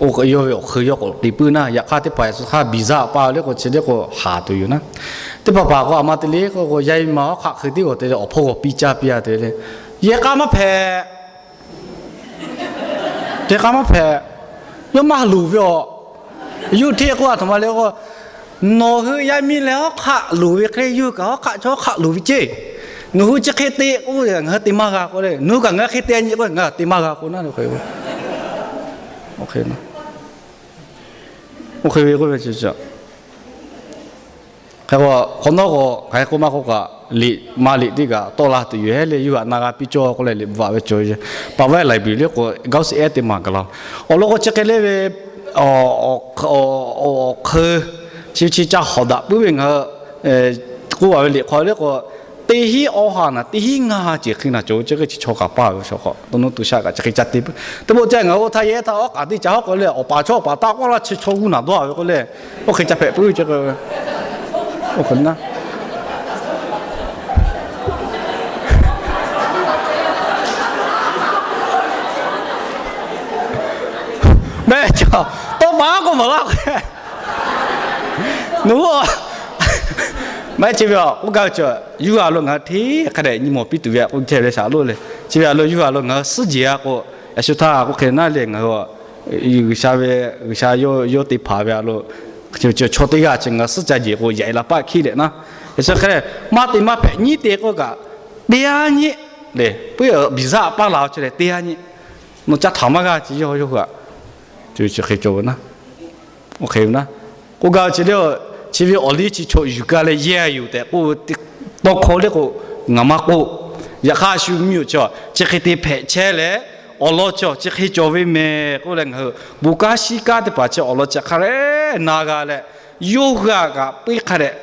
oˇ yawˇ ve awˬ hk'eun yawˇ k'awꞈ te puiˉ naˉ. Yaꞈ hk'aˇ teˇ hpaˍ yaꞈ shu htaˇ biˬ zaˇ paˇ ve le k'o chi le k'o haˍ tuˬ yoˬ naˉ. Teˇ hpaˍ hpaˍ k'o a ma te le k'o, yaˇ ehˉ ma hawˉ hk'aˆ hk'e tiˉ k'awꞈ te leh awˬ hpawˇ g'awˬ piˇ caˇ piˇ a te le, yehˬ k'a maˇ hpehꞈ. Yehˬ k'a maˇ hpehꞈ. Yawˇ maˇ loˍ ve awˬ, yawˇ hteˇ k'oˆ a htoꞈ ma le k'o, nawˬ hui yaˇ miˇ leh hawˉ hk'aˆ loˍ ve hk'e yawˇ kaꞈ hawˉ hk'aˆ chaw hawˉ hk'aˆ loˍ ve ceˇ. Nawˬ hui chi hk'e te k'o ngaˬ hui te maˇ g'a k'o le, nawˬ hui kaꞈ ngaˬ hui hk'e te nyi k'o ngaˬ hui te maˇ g'a k'o naˉ. Oˇ hk'e ve k'oˆ ve, chi chi, Hk'e k'o, hk'awꞈ nawˉ k'o, hk'aˬ hk'e k'oˆ maˇ k'oˆ kaꞈ, liꞈ ma liꞈ teˇ kaꞈ tawˆ la tuˬ yoˬ hehˉ le, yawˇ hui htaꞈ na g'a piˇ cawˇ k'oˆ leh liꞈ bvuhꞈ taˍ ve cawˬ ve, paˍ vaˇ library liꞈ k'o, g'aˇ suh ehˉ teˇ maˬ gaˬ la. Awˬ lawn k'o, chi hk'e le ve, awˬ hk'e, chi chi ca hawˍ daꞈ puiˉ ve ngaˬ hui k'oˆ a ve liꞈ hk'aw le k'o, teˇ hinˉ awˇ ha naˍ teˇ hinˉ ngaˇ ha ceuˬ hk'e naˬ cawˬ ve, chi hk'e chi chaw kaꞈ paˇ ve chaw hk'aw, to nuˇ to shaˆ kaꞈ chi hk'e ca te puiˉ. Teˇ pawˆ ca ngaˬ hui oˇ htaˇ yehˇ htaˇ awˉ k'aꞈ teˇ ca hawˉ k'o le, awˬ paˍ chaw awˬ paˍ taˆ k'awˇ laˇ chi chaw g'uˇ naˬ dawˇ a ve k'o le, oˇ hk'e ca hpehꞈ puiˉ ve chi hk'e oˇ hk'e naˉ mehˆ ca tawˇ maˍ k'o maˍ laˇ k'o, nawˬ hui mehˆ chi ve a k'oˆ gaˇ ve chi, yawˇ hui a lo ngaˬ hui hteˇ hk'a dehꞈ nyi mawˬ piˇ tuˬ ve a k'oˆ chehˇ ve shaˍ lo le. Chi ve a lo yawˇ hui a lo ngaˬ hui suhˉ jeˬ a k'o, yaꞈ shu htaˇ k'oˆ hk'e naˉ le, ngaˬ hui G'uiˬsha ve, G'uiˬsha yawˇ te hpaˍ ve a lo, chaw teˇ g'aˇ chi ngaˬ hui suhˉ ca jeˬ k'o yaꞈ la paˆ hkiˉ leh naˉ, yaꞈ shu hk'e maˇ te maˇ hpehꞈ nyiˉ te k'oˆ kaꞈ, teˇ g'aˇ nyi le, puiˉ biˬ zaˇ paˇ la chi lehˬ teˇ g'aˇ nyi, nawˬ ca htaˍ maˇ g'a chi yawˇ yawˇ hui a chi hk'e cawˬ ve naˉ. Oˇ hk'e ve naˉ, k'oˆ gaˇ ve chi le, chi ve awˬ liˇ chi chaw yuˬ ka leh yehˇ yoˬ tehꞈ k'oˆ ve tawˇ hkawˇ le k'o, ngaˬ maˇ k'oˆ. Yaꞈ hk'aˇ shu mvuhˇ miˬ yoˬ chi, chi hk'e te hpehꞈ chehˇ leh, awˬ lawn chi chi hk'e cawˬ ve mehˍ k'oˆ leh, ngaˬ hui bon kanˉ shiˉ kanˉ teˇ hpaˍ chi awˬ lawn chi hk'a dehꞈ na g'a leh, yawˇ hui a kaꞈ piˇ hk'a dehꞈ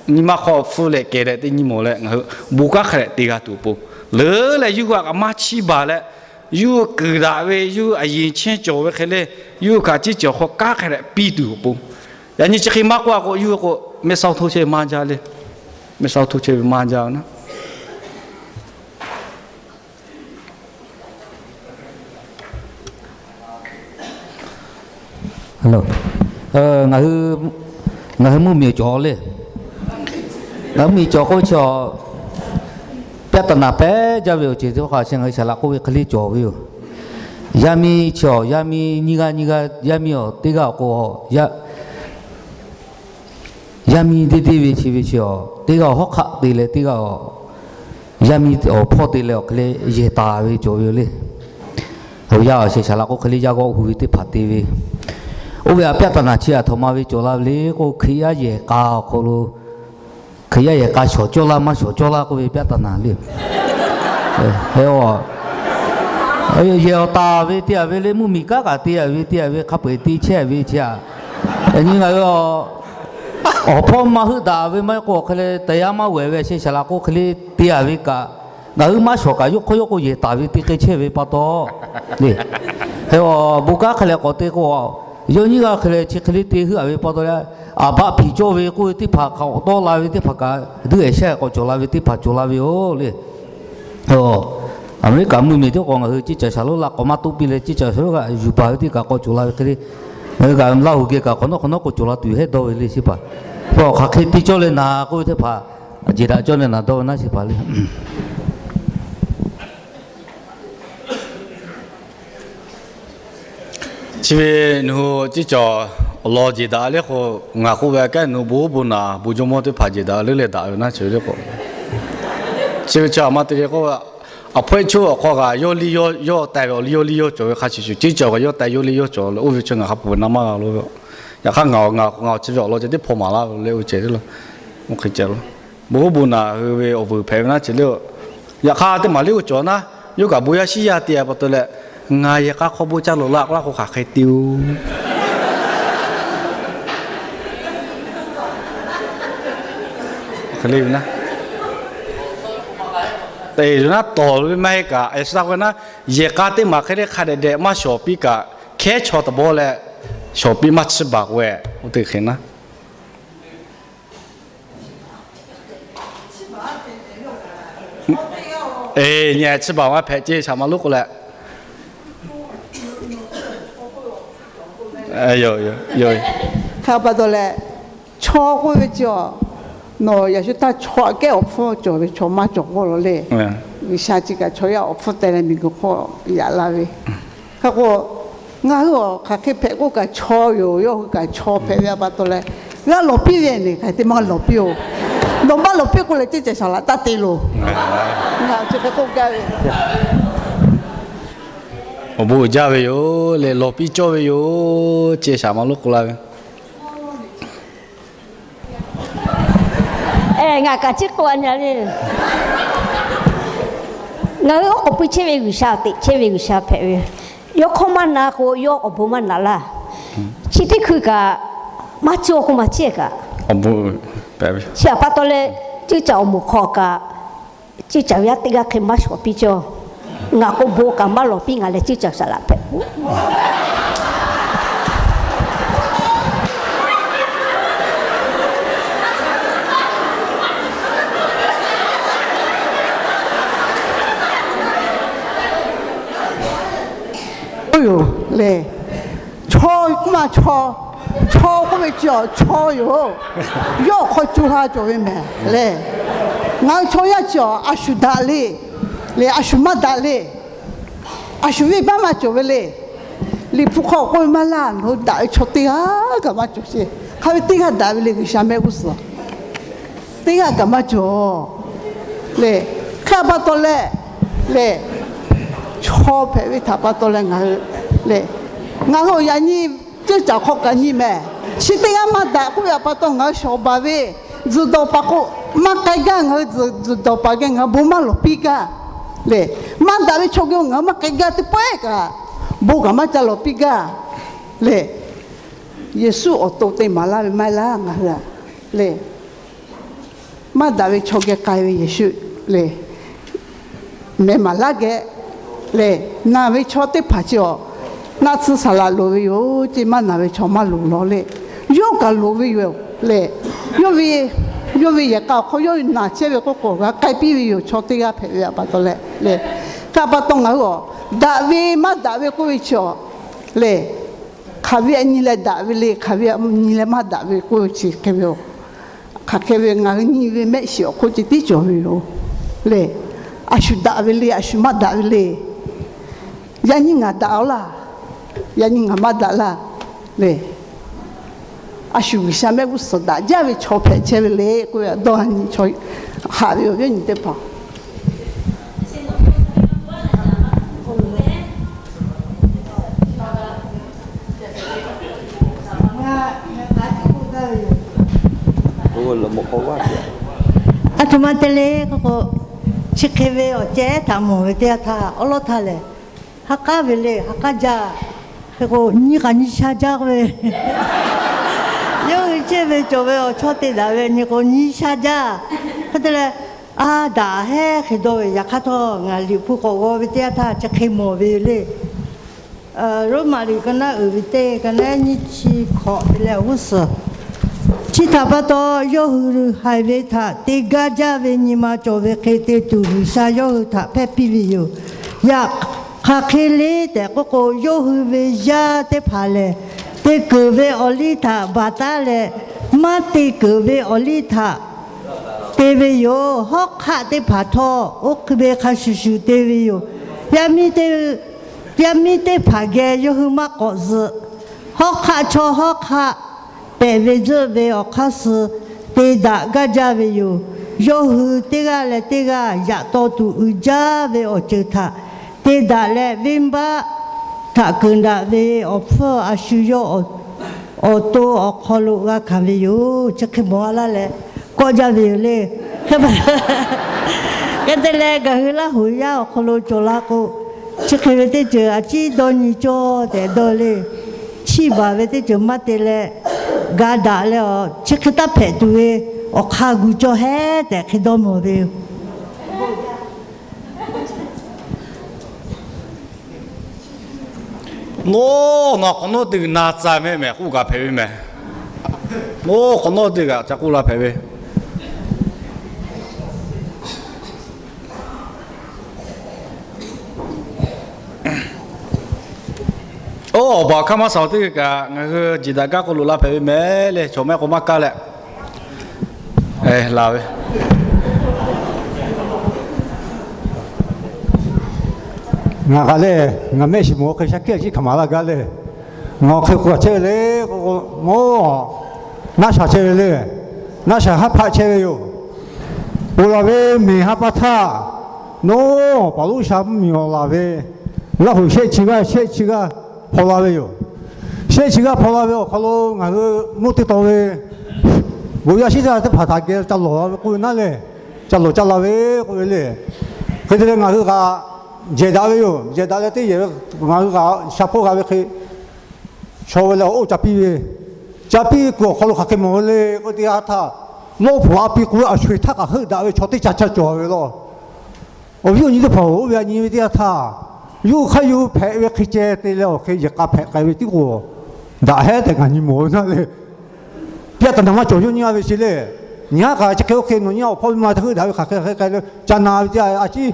nyi ma hk'aw hpfuhˇ leh kehˬ leh teˇ nyi mawˬ leh ngaˬ hui bon kanˉ hk'a dehꞈ te g'a tuˬ awˬ pon, leuˉ leh yawˇ hui a kaꞈ maˇ chiˇ baˬ leh, yawˇ hui kuiˬ daꞈ ve yawˇ hui a yeˬ chehˇ cawˬ ve hk'e le, yawˇ hui kaꞈ ciˉ cawˬ hk'aw kanˉ hk'a dehꞈ piˇ tuˬ awˬ pon, yaꞈ nyi chi hk'e maˇ k'oˆ a k'o, yawˇ hui k'o mehˆ saˇ htoˇ chehˇ ve maˇ jaˇ le. Mehˆ saˇ htoˇ chehˇ ve maˇ jaˇ naˉ. Ngaˬ hui mvuhˇ miˬ cawˬ le. Ngaˬ hui mvuhˇ miˬ cawˬ k'oˆ ve chi, ပြဿနာ pehˉ jaˇ ve awˬ ceuˬ teˇ hpaˍ chi ngaˬ hui shaˍ laꞈ k'oˆ ve hk'e le cawˬ ve yoˬ. Yaˇ miˇ chi, yaˇ miˇ nyiˇ g'aˇ nyiˇ g'aˇ yaˇ miˇ awˬ teˇ g'aˇ awˬ k'o, yaˇ miˇ deˇ deˇ ve chi ve chi a, teˇ g'aˇ awˬ hawˉ hk'aˆ te leh teˇ g'aˇ awˬ, yaˇ miˇ awˬ hpawˇ te leh awˬ hk'e le yehˬ taˍ ve cawˬ ve yoˬ le. Awˬ yanˇ awˬ shehˍ shaˍ laꞈ k'oˆ hk'e le yaˇ g'awˇ hu ve teˇ hpaˍ te ve, oˇ ve a ပြဿနာ chi a htoꞈ ma ve cawˬ la ve le k'o, Hkriꞈ yaˇ yehˬ k'a awˬ hk'aw lo, Hkriꞈ yaˇ yehˬ k'a shawˍ cawˇ laˇ maˇ shawˍ cawˇ laˇ k'oˆ ve ပြဿနာ le. Yehˬ awˬ taˍ ve te a ve le, mvuhˇ miˬ kanˉ kaꞈ te a ve te a ve hk'a peu-eˬ te chehˇ a ve chi a, nyi ngaˬ hui awˬ hpawˇ maˇ heuˆ daꞈ ve maˇ heˆ k'o, awˬ hk'e le တရား maˇ wehˬ ve shehˍ shaˍ laꞈ k'oˆ hk'e le te a ve kaꞈ, ngaˬ hui maˇ shawˍ kaꞈ yawˇ hk'aw yawˇ k'o yehˬ taˍ ve te hk'e chehˇ ve pa taw, le, heh, bon kanˉ hk'e leh k'awꞈ te k'o, yawˇ nyiˇ g'aˇ hk'e leh chi hk'e le te heuˆ a ve pa taw leh, aˍ baˆ hpiˍ cawˇ ve k'oˆ ve teˇ hpaˍ hk'a k'awꞈ tawˆ la ve teˇ hpaˍ kaꞈ, duˇ ehˍ shehˆ k'awꞈ cawˬ la ve teˇ hpaˍ cawˬ la ve yoˬ le. Aˍmeˍriˆkaˍ mvuhˇ miˬ teˇ k'o ngaˬ hui ceˇ caˬ shaˍ lonˉ la k'awꞈ maˇ toˆ piˇ leh, ceˇ caˬ shaˍ lonˉ kaꞈ yuˬ baˬ ve teˇ kaꞈ k'awꞈ cawˬ la ve hk'e le, ngaˬ hui kaꞈ Laˇ huˍ geh kaꞈ hk'awꞈ nawˉ hk'awꞈ nawˉ k'o cawˬ la tuˬ hehˉ dawˇ ve le chi hpaˍ. Hk'aˬ hk'e te cawˇ leh naˍ k'oˆ ve teˇ hpaˍ, a jeˬ daꞈ cawˇ leh naˍ dawˇ ve naˉ chi hpaˍ le. Chi ve nawˬ hui ceˇ caˬ awˬ lawn jeˬ daꞈ le k'o, ngaˬ k'oˆ ve a kehˉ nawˬ hui bon oˉ bon naˍ bon jawˇmawˇ teˇ hpaˍ jeˬ daꞈ leuˉ leh daꞈ ve naˉ chi ve le k'o, chi ve chi a ma te ve k'o, a hpawehˇ choˇ awˬ hk'aw kaꞈ yawˇ liˇ yawˇ taiˍ ve awˬ liˇ yawˇ liˇ yawˇ cawˬ ve hk'a shuˍ shuˍ, ceˇ caˬ kaꞈ yawˇ taiˍ yawˇ liˇ yawˇ cawˬ leh oˇ ve chi ngaˬ hk'a peuˬ na maˇ g'a lo ve. Yaꞈ hk'aˇ ngaˬ ngaˬ chi ve awˬ lawn ceh teˇ hpaw maˍ laˇ ve le oˇ ceh teˇ la, oˇ hk'e ceh lo, bon oˉ bon naˍ hui ve awˬ vuiˬ hpehꞈ ve naˉ ceh le. Yaꞈ hk'aˇ teˇ maˍ liˇ oˇ cawˬ naˉ, yawˇ kaꞈ bon yaˇ shiˉ yaˇ te a pa taw leh, ngaˬ yehˬ k'a hk'aw bon ca loꞈ la k'oˆ laˇ k'o hk'aˬ hk'e te-o. Hk'e le ve naˉ, te yoˬ naˉ tawˍ ve maˇ heˆ kaꞈ, a shu taˇ k'oˆ ve naˉ, yehˬ k'a teˇ maˬ hk'e le hk'a dehꞈ dehꞈ maˇ shawˍ piˇ kaꞈ, hkehˉ chaw tawˍ bawˇ leh shawˍ piˇ maˇ chiˇ baˬ k'o e, oˇ teˇ hk'e naˉ. Nyi chiˇ baˬ maˇ hpehꞈ ceˇ shaˍ ma lonˉ k'oˆ leh, hk'a pa taw leh, chaw k'oˆ ve chi a, nawˬ yaꞈ shu htaˇ chaw aꞈ kehˉ awˬ hpfuhˇ cawˬ ve chaw maˇ cawˬ k'oˆ law le. G'uiˬsha chi kaꞈ chaw yaˇ awˬ hpfuhˇ teh leh miˬguiˬ hk'oˆ yaꞈ la ve. Hk'e k'o, ngaˬ hui awˬ hk'aˬ hk'e hpehꞈ k'oˆ kaꞈ chaw yoˬ, yawˇ hui kaꞈ chaw hpehꞈ ve a pa taw leh, g'a lawˬ piˇ ve nehˬ hk'aˬ hk'e te maˇ lawˬ piˇ-oˬ. Nawˬ maˇ lawˬ piˇ k'oˆ leh ceˇ ceh shaˍ laꞈ taˇ te loˬ. Ngaˬ chi hk'e k'oˆ gaˇ ve, awˬ bon uiˍ jaˇ ve yoˬ leh lawˬ piˇ cawˇ ve yoˬ ceˇ shaˍ ma lonˉ k'oˆ laˇ ve. Ngaˬ kaꞈ ciˉ k'oˆ a nya le. Ngaˬ hui oˉ k'oˍ pui chehˇ ve G'uiˬsha, teꞈ chehˇ ve G'uiˬsha hpehꞈ ve. Yawˇ hkawˇ maˇ na k'o, yawˇ awˬ bon maˇ naꞈ laˇ. Chi teˇ hkui kaꞈ maˇ cawˇ k'oˆ maˇ ciˉ kaꞈ, chi htaꞈ pa taw leh, ceuˇ caˬ awˬ moˍ hk'aw kaꞈ, ceuˇ caˬ yaˇ teˇ g'aˇ hk'e maˇ shawˍ piˇ cawˇ. Ngaˬ k'o bon kaꞈ maˇ lawˬ piˇ, ngaˬ leh ceuˇ caˬ saˍ laꞈ hpehꞈ Oˇ yoˬ le. Chaw k'oˆ ma chaw, chaw k'oˆ ve chi awˬ chaw yoˬ. Yawˇ awˬ hk'aw co ha cawˬ ve mehˍ le. Ngaˬ hui chaw yaˇ chi awˬ a shu daꞈ le, le a shu maˇ daꞈ le. A shu venˇbaˆ maˇ cawˬ ve le. Liꞈ hpu hk'aw k'oˆ ve maˇ laˇ, nawˬ hui daꞈ ve chaw teˇ g'aˇ kaꞈ maˇ cawˬ sheˍ. Hk'a ve teˇ g'aˇ daꞈ ve le, G'uiˬsha mehˆ g'uˇ suhˍ teˇ g'aˇ kaꞈ maˇ cawˬ le. Hk'e pa taw leh, le, chaw hpehꞈ ve htaꞈ pa taw leh ngaˬ hui, le, ngaˬ hui awˬ yaꞈ nyi ceuˇ caˬ hk'aw kaꞈ nyi mehˍ. Chi teˇ g'aˇ maˇ daꞈ k'oˆ ve htaꞈ pa taw ngaˬ hui shawˍ baˬ ve, tzuhˬ dawˬ paˍ k'o maˇ k'ai gaˇ, ngaˬ hui tzuhˬ dawˬ paˍ geh ngaˬ hui bon maˇ lawˬ piˇ gaˇ le. Maˇ daꞈ ve chaw geh ngaˬ hui maˇ k'ai gaˇ teˇ pawehˇ kaꞈ, bon kaꞈ maˇ ca lawˬ piˇ gaˇ le. Yeˍsuˆ awˬ to te maˍ laˇ ve maˇ heˆ laˇ ngaˬ hui a le. Maˇ daꞈ ve chaw geh k'ai ve Yeˍsuˆ le. Meh maˍ laˇ geh le. Naˬ ve chaw teˇ hpaˍ chi awˬ naˆ tsuhˇ saˍ laꞈ loˍ ve yoˬ ceˇ. Maˇ naˬ ve chaw maˇ loˍ lawˬ le. Yawˇ kaꞈ loˍ ve yoˬ le. Yawˇ ve, yawˇ ve yehˬ k'a awˬ hk'aw yawˇ naˬ chehˇ ve k'oˆ k'o g'a k'ai piˇ ve yoˬ. Chaw teˇ g'aˇ hpehꞈ ve htaꞈ pa taw leh le. Hk'e pa taw ngaˬ hui awˬ daꞈ ve maˇ daꞈ ve k'oˆ ve chi awˬ le. Hk'aˬ ve a nyi leh daꞈ ve le, hk'aˬ ve a nyi leh maˇ daꞈ ve k'oˆ ve chi hk'e ve yoˬ. Hk'aˬ hk'e ve ngaˬ hui nyi ve mehˆ shiˍ awˬ hk'oˆ ceh tiˉ cawˬ ve yoˬ le. A shu daꞈ ve le, a shu maˇ daꞈ ve le. Yaꞈ nyi ngaˬ daꞈ-aw laˇ, yaꞈ nyi ngaˬ maˇ daꞈ laˇ le. A shu G'uiˬsha mehˆ g'uˇ suhˍ daꞈ jaˇ ve chaw hpehꞈ chehˇ ve le k'oˆ ve dawˇ nyi chaw haꞈ ve awˬ viˉ awˬ nyi teˇ hpaˍ Aˬ htoꞈ ma te le k'oˆ k'o, chi hk'e ve awˬ ceh htaꞈ mawˬ ve teˇ yanˇ htaˇ awˉ lawˉ htaˇ lehˬ, ha k'aˉ ve le, ha k'aˉ jaˇ. Hk'e k'o nyi k'aꞈ nyi sha jaˇ k'oˆ ve, yawˇ hui chehˇ ve cawˬ ve awˬ chawˇ te daꞈ ve nyi k'o nyi sha jaˇ. Hk'e te leh, a daꞈ heˉ hk'e dawˇ ve. Yaꞈ hk'aˇ htawˇ ngaˬ Liꞈ hpu k'awꞈ g'aw ve teˇ yanˇ htaˇ chi hk'e mawˬ ve le. Roˉmaꞈ liꞈ ka naˉ uiˍ ve teˇ ka naˉ nyiˇ chi hkawꞈ te leh awˬ g'uˇ suhˍ. Chi htaꞈ pa taw, yawˇ hui haiˬ ve htaꞈ te gaˇ jaˇ ve nyi ma cawˬ ve hk'e te tuˬ G'uiˬsha yawˇ hui htaꞈ hpehˇ piˇ ve yoˬ. Yaꞈ hk'aˬ hk'e le tehꞈ k'oˆ k'o, yawˇ hui ve yaˇ teˇ hpaˍ lehˬ, te keunˍ ve awˬ liˇ htaꞈ baˬ taˉ leh, maˇ te keunˍ ve awˬ liˇ htaꞈ te ve yoˬ. Hawˉ hk'aˆ teˇ hpaˍ htawˇ, oˇ hk'e ve hk'a shuˍ shuˍ te ve yoˬ. Yaˇ miˇ teˇ hpaˍ geh yawˇ hui maˇ k'awꞈ zuhꞈ. Hawˉ hk'aˆ chaw hawˉ hk'aˆ pehꞈ ve zuhˆ ve awˬ hk'aˇ suh te daꞈ gaˇ jaˇ ve yoˬ. Yawˇ hui teˇ g'aˇ leh teˇ g'aˇ yaꞈ taw tuˬ uiˍ jaˇ ve awˬ ceuˬ htaꞈ te daꞈ leh, venˇbaˆ htaꞈ keunˍ daꞈ ve awˬ hpfuhˇ a shu yawˇ awˬ to awˬ hk'aw lo g'a hkanˍ ve yoˬ. Chi hk'e mawˬ a laˇ leh kawˆ jaˇ ve yoˬ le. Hk'e te leh, ngaˬ hui Laˇ huˍ yaˇ awˬ hk'aw lo cawˬ la k'o, chi hk'e ve teˇ ceuˬ a ciˉ dawˇ nyi cawˇ tehꞈ dawˇ le. Chiˇ baˬ ve teˇ ceuˬ maˇ te leh, ga daꞈ leh awˬ chi hk'e taˇ hpehꞈ tuˬ ve awˬ hk'a gu cawˇ hehˉ tehꞈ hk'e dawˇ mawˬ ve yoˬ. Nawˉ, nawˬ hk'awꞈ nawˉ teˇ g'uiˬ na tcuh mehˆ mehˍ k'oˆ kaꞈ hpehꞈ ve mehˍ. Nawˉ hk'awꞈ nawˉ teˇ g'aꞈ ca k'oˆ la hpehꞈ ve. Oˇ, awˬ baˬ hkaˇ maˇ shaˍ teˇ g'aˇ kaꞈ ngaˬ hui jiˬ daꞈ gaˇ k'o loꞈ la hpehꞈ ve mehˍ le. Chaw mehˆ k'o maˇ kaˇ leh la ve. Ngaˬ kaꞈ le, ngaˬ mehˆ shiˍ mawˬ hk'e shaˉ hkiˆ a ciˉ hkanˍ maˍ laˇ gaˇ le. Ngaˬ awˬ hk'e k'o kaꞈ chehˇ ve le k'o, mawˇ naˆ shaˍ chehˇ ve le. Naˆ shaˍ haˉ hpaˆ chehˇ ve yoˬ. Oˬ laˬ ve miˬ ha pa htaˇ, nawˉ paˍ loˉ sha mvuhˇ miˬ awˬ laˬ ve, Laˇ huˍ shehˆ chi g'aˇ shehˆ chi g'aˇ hpaw la ve yoˬ. Shehˆ chi g'aˇ hpaw la ve awˬ hk'aw lo ngaˬ hui mvuhˇ teˇ taw ve, Bon yaˇ shiˉ teˇ g'aˇ teˇ hpaˍ htaꞈ geh ca lawˬ la ve k'oˆ ve naˉ lehˬ, ca lawˬ ca la ve k'oˆ ve le. Hk'e te leh ngaˬ hui kaꞈ jehˬ daꞈ ve yoˬ. Jehˬ daꞈ leh teˇ yehˬ ve ngaˬ hui kaꞈ sha hpawˇ g'a ve hk'e, chaw ve leh awˬ oˇ ca piˇ ve, ca piˇ ve kuiˬ awˬ hk'aw lo hk'aˬ hk'e mawˬ ve le k'oˆ ve teˇ yanˇ htaˇ, lawˇ hpu a piˇ k'oˆ ve a sho-eˬ htaˇ kaꞈ heuˆ daꞈ ve chaw teˇ ca ca cawˬ ve law. Awˬ viˉ awˬ nyi teˇ hpaˍ-oˬ, oˇ ve a nyi ve teˇ yanˇ htaˇ, yawˇ hui hk'aˇ yawˇ hui hpehꞈ ve hk'e ceh te leh awˬ hk'e yehˬ k'a hpehꞈ k'ai ve tiˉ k'o, daꞈ heˉ tehꞈ ngaˬ nyi mawˬ ve naˉ le. Pyaˆ taˍ naˍ maˇ cawˬ yawˇ nyi a ve chi le. Nyi haˉ kaꞈ chi hk'e oˇ hk'e nawˬ nyi awˬ hpawˇ miˇ ma htaꞈ heuˆ daꞈ ve hk'aˬ hk'e hk'e k'ai le, ca na ve teˇ a ciˉ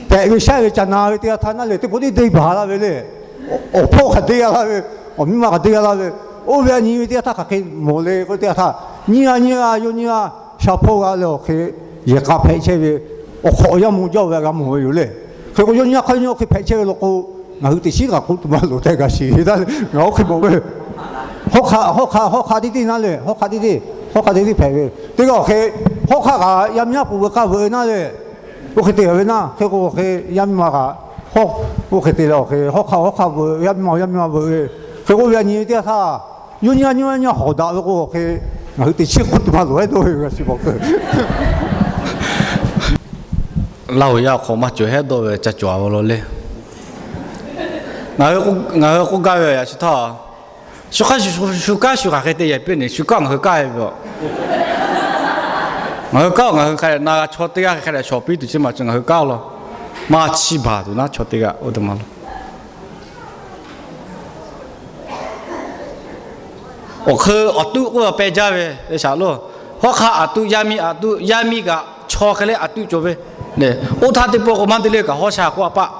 pehꞈ ve shaˉ ve ca na ve teˇ yanˇ htaˇ naˉ le, teˇ pawˆ teˇ deˇ baˬ la ve le. Awˬ hpawˇ hk'aˬ deˇ g'a la ve, awˬ miˇ ma hk'aˬ deˇ g'a la ve, oˇ ve a nyi ve teˇ yanˇ htaˇ hk'aˬ hk'e mawˬ le k'oˆ ve teˇ yanˇ htaˇ, nyiˇ g'aˇ nyiˇ g'aˇ yawˇ nyiˇ g'aˇ sha hpawˇ g'a leh awˬ hk'e yehˬ k'a hpehꞈ chehˇ ve, awˬ hk'awꞈ yaˇ mvuh jaˇ ve g'a mawˬ ve yoˬ le. Hk'e k'o yawˇ nyiˇ g'aˇ hk'aˇ yawˇ hk'e hpehꞈ chehˇ ve law k'o, ngaˬ hui teꞈ chiˉ kaꞈ k'oˆ tuˬ maˇ loˍ tehꞈ g'a shiˍ ve taˇ le. Ngaˬ oˇ hk'e mawˬ ve, hawˉ hk'aˆ hawˉ hk'aˆ hawˉ hk'aˆ teˇ teˇ naˉ le, hawˉ hk'aˆ teˇ teˇ, hawˉ hk'aˆ teˇ teˇ hpehꞈ ve, teˇ g'aˇ awˬ hk'e hawˉ hk'aˆ kaꞈ yaˇ miˇ haˉ pui ve k'aˇ veuꞈ ve naˉ le. Oˇ hk'e te ve naˉ, hk'e k'o hk'e yaˇ miˇ ma kaꞈ hawˉ, oˇ hk'e te leh awˬ hk'e hawˉ hk'aˆ hawˉ hk'aˆ veuꞈ, yaˇ miˇ ma yaˇ miˇ ma veuꞈ ve, hk'e k'oˆ ve a nyi ve teˇ yanˇ htaˇ, yawˇ nyiˇ g'aˇ nyiˇ g'aˇ nyiˇ g'aˇ hawˍ daꞈ ve k'o awˬ hk'e ngaˬ hui teꞈ chiˉ k'oˆ tuˬ maˇ loˍ hehˉ dawˇ ve g'a shiˍ bawˬ keu. Laˇ huˍ yaˇ awˬ hk'aw maˇ cawˬ hehˉ dawˇ ve ca cawˬ a ve law le. Ngaˬ hui k'oˆ gaˇ ve yaꞈ shu htaˇ, shu hk'aˇ shu kanˉ shu hk'aˬ hk'e te yehˬ piˇ neˬ, shu kanˉ ngaˬ hui kanˉ ve a. Ngaˬ hui kanˉ ngaˬ hui hk'a dehꞈ na g'a, chaw teˇ g'aˇ hk'a dehꞈ shawˍ piˇ tuˬ chi maˬ cawˬ ngaˬ hui kanˉ law. Maˇ chiˇ baˬ tuˬ naˉ chaw teˇ g'aˇ oˇ te ma law. Awˬ hk'eun aˬ tuˆ k'oˆ peh jaˇ ve, shaˍ loˉ. Hawˉ hk'aˆ aˬ tuˆ, yaˇ miˇ aˬ tuˆ, yaˇ miˇ kaꞈ chaw hk'e leh aˬ tuˆ cawˬ ve. Oˇ htaˇ teˇ pawˆ k'o maˇ te le kaꞈ hawˉ sha k'oˆ a paˆ.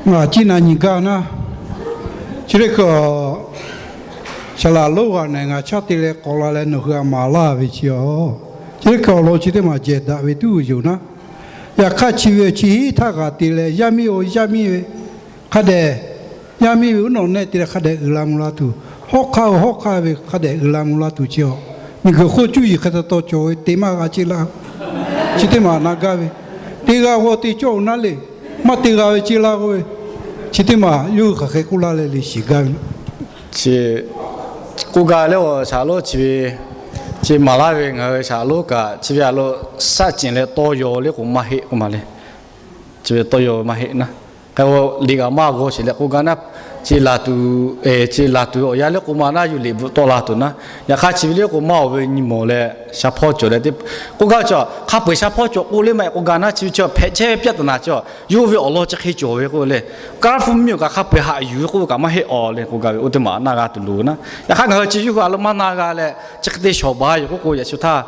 Ngaˬ ciˉ na nyi gaˇ naˉ, chi teˇ hkui saˍ laˍ lonˉ g'aꞈ nehˬ ngaˬ chaˇ te leh k'awꞈ la leh nawˬ hui a maˍ laˇ ve chi a. Chi teˇ hkui awˬ lawn chi teˇ maˬ jehˬ daꞈ ve tuˉ yoˬ naˉ. Yaꞈ hk'aˇ chi ve chi hiˉ htaˇ g'aꞈ te leh yaˇ miˇ-oˬ, yaˇ miˇ ve hk'a dehꞈ, yaˇ miˇ ve uˉ nawꞈ nehˆ te leh hk'a dehꞈ uiˍ la mvuh la tuˬ, hawˉ hk'aˇ-oˬ, hawˉ hk'aˇ ve hk'a dehꞈ uiˍ la mvuh la tuˬ chi a. Miˬ guiˬ hk'oˆ cuˇ yiˍ hk'e taw taw cawˬ ve te maˇ g'a ceˇ laˇ. Chi teˇ maˬ na gaˇ ve, te g'a g'aw te cawˇ-oˬ naˉ le. Maˇ te g'a ve ceˇ laˇ k'oˆ ve, chi teˇ maˬ yawˇ hui hk'aˬ hk'e k'oˆ laˇ leh le shiˍ gaˇ ve naˉ. K'oˆ gaˇ leh, saˍ laˍ lonˉ chi ve, chi maˍ laˇ ve ngaˬ hui saˍ laˍ lonˉ kaꞈ chi ve a lo saˆ ceˬ leh tawˇ yaw le k'o maˇ heˆ k'oˆ ma le. Chi ve tawˇ yaw maˇ heˆ naˉ. Hk'e k'o liꞈ g'a maˇ g'aw sheˍ leh k'oˆ gaˇ naˉ, chi laˬ tuˬ, chi laˬ tuˬ ve awˬ yanˇ le k'oˆ ma naˉ, yawˇ liꞈ bvuhꞈ tawˆ la tuˬ naˉ. Yaꞈ hk'aˇ chi ve le k'o maˇ awˬ ve nyi mawˬ leh sha hpawˇ cawˬ leh te k'oˆ gaˇ ve chi, hk'a peu-eˬ sha hpawˇ cawˬ k'oˆ le maˇ heˆ k'oˆ gaˇ naˉ, chi ve chi hpehꞈ chehˇ ve pyaˆ taˍ naˍ chi, yawˇ ve awˬ lawn chi hk'e cawˬ ve k'oˆ leh, kaˉ hpu miˇ awˬ kaꞈ hk'a peu-eˬ haꞈ yuˬ ve k'oˆ ve kaꞈ maˇ heˆ awˬ leh k'oˆ gaˇ ve oˇ teˇ maˬ na g'a tuˬ loˍ naˉ. Yaꞈ hk'aˇ ngaˬ hui chi yawˇ hui a lo maˇ na g'a leh chi hk'e te shawˍ baˬ yoˬ k'oˆ k'o yaꞈ shu htaˇ,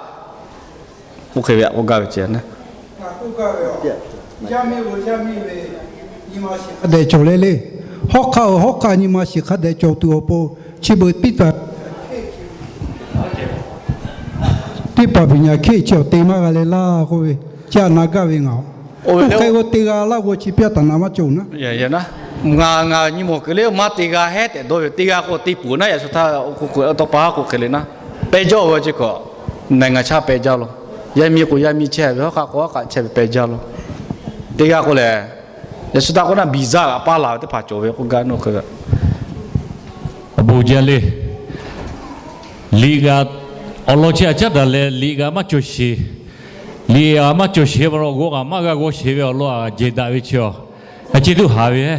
oˇ hk'e ve k'oˆ gaˇ ve ce naˉ. Hk'a dehꞈ cawˬ le le. Hawˉ hk'aˇ-oˬ, hawˉ hk'aˇ nyi ma shiˍ hk'a dehꞈ cawˬ tuˬ awˬ pon chi beuꞈ tiˉ paˍ teˇ paˍ piˍ nyaˍ hkeˆ chi awˬ te maˇ g'a leh laˇ k'oˆ ve, chi a na gaˇ ve ngaˬ. Oˇ hk'e k'o te g'a laˇ k'o chi pyaˆ taˍ naˍ maˇ cawˬ naˉ. Yaꞈ hk'aˇ ngaˬ nyi mawˬ kuiˬ le maˇ te g'a hehˉ tehꞈ dawˇ ve, te g'a k'o te peuˬ naˉ yaꞈ shu htaˇ, tawˇ pa k'o hk'e le naˉ, peh jaˇ ve chi kaꞈ, na ngaˬ chaˇ peh jaˇ law. Yaˇ miˇ k'o yaˇ miˇ chehˇ ve, hawˉ hk'aˇ k'o hawˉ hk'aˇ chehˇ ve peh jaˇ law. Te g'a k'o lehˬ, yaꞈ shu htaˇ k'oˆ naˉ, biˍ zaˇ g'aꞈ paˇ laˬ ve teˇ hpaˍ cawˬ ve k'oˆ gaˇ naˉ hk'e ve. Awˬ bon jaˇ le. Liꞈ g'a, awˬ lawn chi a caˉ daꞈ leh liꞈ g'a maˇ cawˬ sheˍ. Liꞈ g'a maˇ cawˬ sheˍ ve awˬ lawn g'aw g'a maˇ g'a g'aw sheˍ ve awˬ lawn a jehˬ daꞈ ve chi a, a ceh tuˉ haˍ ve.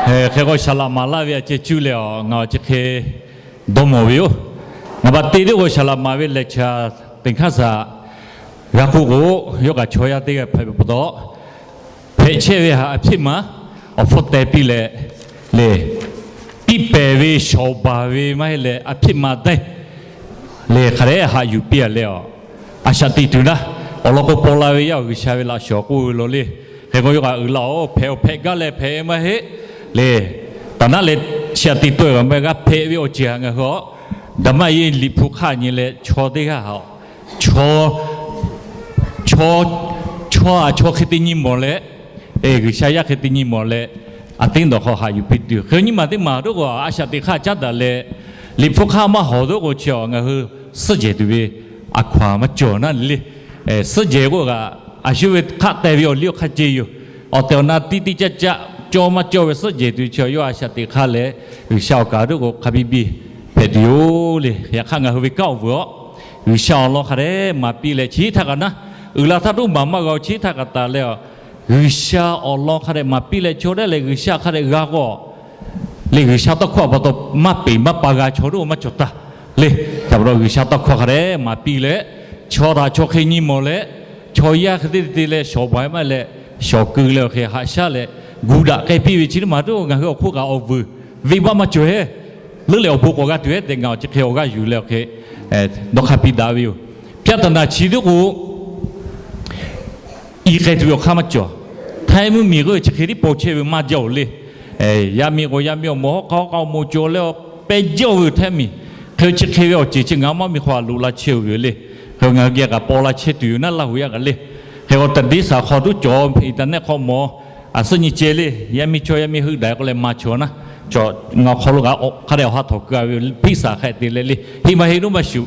Hk'e k'o saˍ laˍ maˍ laˇ ve a ceh cuˇ leh a ngaˬ a chi hk'e dawˇ mawˬ ve yoˬ. Naˍ baˬ teˇ teˇ k'o saˍ laˍ maˍ ve lehˬ chaꞈ teꞈ hk'aˇ shaˍ g'a k'oˆ k'o, yawˇ kaꞈ chaw yaˇ teˇ g'aˇ hpehꞈ ve pa taw, hpehꞈ chehˇ ve haꞈ a hpiˆ ma awˬ hpfuhˇ teh piˇ leh, lehˬ, tiˇ pehˍ ve shawˍ baˬ ve maˇ heˆ leh a hpiˆ ma daiˇ lehˬ hk'a dehꞈ haꞈ yuˬ piˇ a leh a, a shaꞈ teꞈ tuˬ naˉ, awˬ lawn k'o paw la ve yaˇ awˬ G'uiˬsha ve laꞈ shawˍ k'oˆ ve law le. Hk'e k'o yawˇ kaꞈ uiˍ la-oˬ, hpehꞈ awˬ hpehꞈ gaˇ leh hpehꞈ ve maˇ heˆ lehˬ, taˍ naˉ leh chi a teꞈ tawˆ e g'a maˇ g'a hpehꞈ ve awˬ ceuˬ htaꞈ ngaˬ hui a, daꞈ maˇ yeˇ liꞈ hpu hk'aˆ nyi leh chaw teˇ g'aˇ haꞈ, chaw, chaw, chaw a chaw hk'e te nyi mawˬ leh, G'uiˬsha yaˇ hk'e te nyi mawˬ leh, a teˉ dawˬ hk'aw haꞈ yuˬ piˇ tuˬ. Hk'e nyi ma teˇ maˬ toˆ k'o a shaꞈ teꞈ hk'aˇ caˉ daꞈ leh, liꞈ hpu hk'aˆ maˇ hawˍ toˆ k'o chi a ngaˬ hui suhˉ jehˬ tuˬ ve a hkaw-anˬ maˇ cawˬ naˉ le. Suhˉ jehˬ k'oˆ kaꞈ, a shu ve hk'aˆ teh ve awˬ liˇ awˬ hk'aˇ ceh yoˬ. Awˬ tehˬ awˬ na tiˇ tiˇ caˆ caˆ cawˇ maˇ cawˇ ve suhˉ jehˬ tuˬ chi yawˇ a shaꞈ teꞈ hk'aˇ leh, G'uiˬsha awˬ kaˍ awˬ hk'aˇ hk'a biˇ biˇ hpehꞈ tuˬ yoˬ le. Yaꞈ hk'aˇ ngaˬ hui ve kanˉ awˬ vuiˬ aw, G'uiˬsha awˬ lawn hk'a dehꞈ maˍ piˇ leh chi htaˇ kaꞈ naˉ, uiˍ la htaˇ toˉ maˍ maˇ g'a-o. Chi htaˇ kaꞈ taˍ leh, G'uiˬsha awˬ lawn hk'a dehꞈ maˍ piˇ leh chaw dehꞈ leh G'uiˬsha hk'a dehꞈ g'a k'o le, G'uiˬsha tawˇ hkawˇ a pa taw maˇ peˍ maˇ pa g'a chaw teˇ g'aˇ maˇ cawˬ taˍ le. Chi pa taw G'uiˬsha tawˇ hkawˇ hk'a dehꞈ maˍ piˇ leh, chaw htaꞈ chaw hk'e nyi mawˬ leh, chaw yaˇ hk'e te te leh shawˍ baˬ maˇ leh, shawˍ keu leh awˬ hk'e haꞈ shaˉ leh, gu daꞈ k'ai piˇ ve chi teˇ maˬ teˇ ngaˬ hui awˬ hk'oˆ kaꞈ awˬ vuiˬ venˇbaˆ maˇ cawˬ heˆ. Leuˉ leh awˬ bon k'awꞈ g'a tuˬ heˆ tehꞈ ngaˬ awˬ chi hk'e awˬ g'aˇ yuˬ leh awˬ hk'e dawˇ hk'a piˇ daꞈ ve yoˬ. Hpiaˇ taˍ naˍ chi teˇ k'o, i k'ai tuˬ ve awˬ hk'aˇ maˇ cawˬ. Htaiˇ mvuhˇmiˬ k'oˆ ve chi hk'e tiˉ paw chehˇ ve maˇ jaˇ-oˬ le. Yaˇ miˇ k'o yaˇ miˇ awˬ moˍ, hawˉ hk'aˇ hawˉ k'aˇ awˬ moˍ cawˬ leh, pehˇ jaˇ-oˬ ve Htaiˇ miˬ. Hk'e chi hk'e ve awˬ ceuˬ chi ngaˬ maˇ miˬ hk'aw lo la chehˇ-oˬ ve le. Hk'e ngaˬ hui geh kaꞈ paw la chehˇ tuˬ yoˬ naˉ Laˇ huˍ yaˇ kaꞈ le. Hk'e k'o taꞈ deˇ saˍ hk'aw tuˉ cawˬ, internet hk'aw mawˬ, a suhˉ nyi ceh le. Yaˇ miˇ chaw yaˇ miˇ heuˆ daꞈ k'oˆ leh maˇ cawˬ naˉ, cawˬ ngaˬ hk'aw lo kaꞈ hk'a dehꞈ awˬ ha htawꞈ keu-a ve, piˇ saˍ hk'a te leh le. Heˆ maˇ heˆ lonˉ maˇ shuˍ,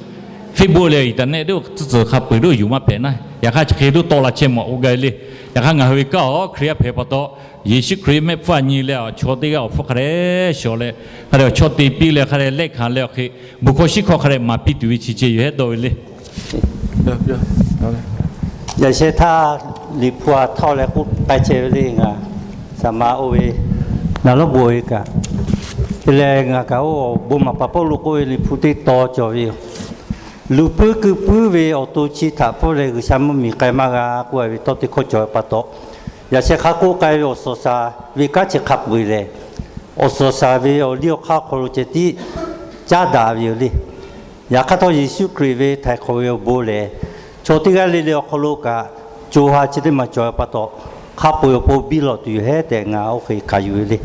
Facebook leh internet teˇ tcuhˉ tcuhˬ hk'a peu-eˬ teˇ yuˬ maˇ hpehꞈ naˉ. Yaꞈ hk'aˇ chi hk'e teˇ tawˆ la chehˇ mawˬ k'oˆ gaˇ ve le. Yaꞈ hk'aˇ ngaˬ hui ve kanˉ awˬ Hkriꞈ yaˇ hpehꞈ pa taw, Yeˍsuˆ Hkriꞈ mehˆ hpfuhˇ nyi leh chaw teˇ g'aˇ awˬ hpfuhˇ hk'a dehꞈ shawˍ leh, hk'a dehꞈ chaw te piˇ leh hk'a dehꞈ lehˆ hkanˍ leh awˬ hk'e, bon hkawˇ shiˉ hkawˇ hk'a dehꞈ maˍ piˇ tuˬ ve chi ceh yoˬ hehˉ dawˇ ve le. Yaꞈ sheh htaˇ Liꞈ hpu a htawˇ leh k'oˆ k'ai chehˇ ve le, ngaˬ saˍ ma oˇ ve naˍ lawˉ bon ve kaꞈ, te leh ngaˬ kaꞈ oˇ bon maˍ paˍ Pawˇluꞈ k'oˆ ve Liꞈ hpu teˇ tawn cawˬ ve yoˬ. Luˬ puiˉ keu puiˉ ve awˬ to chi htaꞈ pfuhˇ leh G'uiˬsha mvuhˇmiˬ k'ai maˇ g'a k'oˆ ve tawˇ teˇ hkawˇ cawˬ ve pa taw, yaꞈ sheh hk'a k'oˆ k'ai ve awˬ suhˍ shaˍ ve kanˉ chi hk'a peu-eˬ lehˬ, awˬ suhˍ shaˍ ve awˬ liˇ awˬ hk'aˇ awˬ hk'aw lo ceh tiˉ caˉ daꞈ ve yoˬ le. Yaꞈ hk'aˇ htawˇ Yeˍsuˆ Hkriꞈ ve htaiˍ hk'awꞈ ve awˬ bon lehˬ, chaw teˇ g'aˇ le le awˬ hk'aw lo kaꞈ co ha chi teˇ maˬ cawˬ ve pa taw, hk'a peu-eˬ awˬ pon biˇ lawˬ tuˬ yoˬ hehˉ tehꞈ ngaˬ oˇ hk'e hkanˍ yuˬ ve le.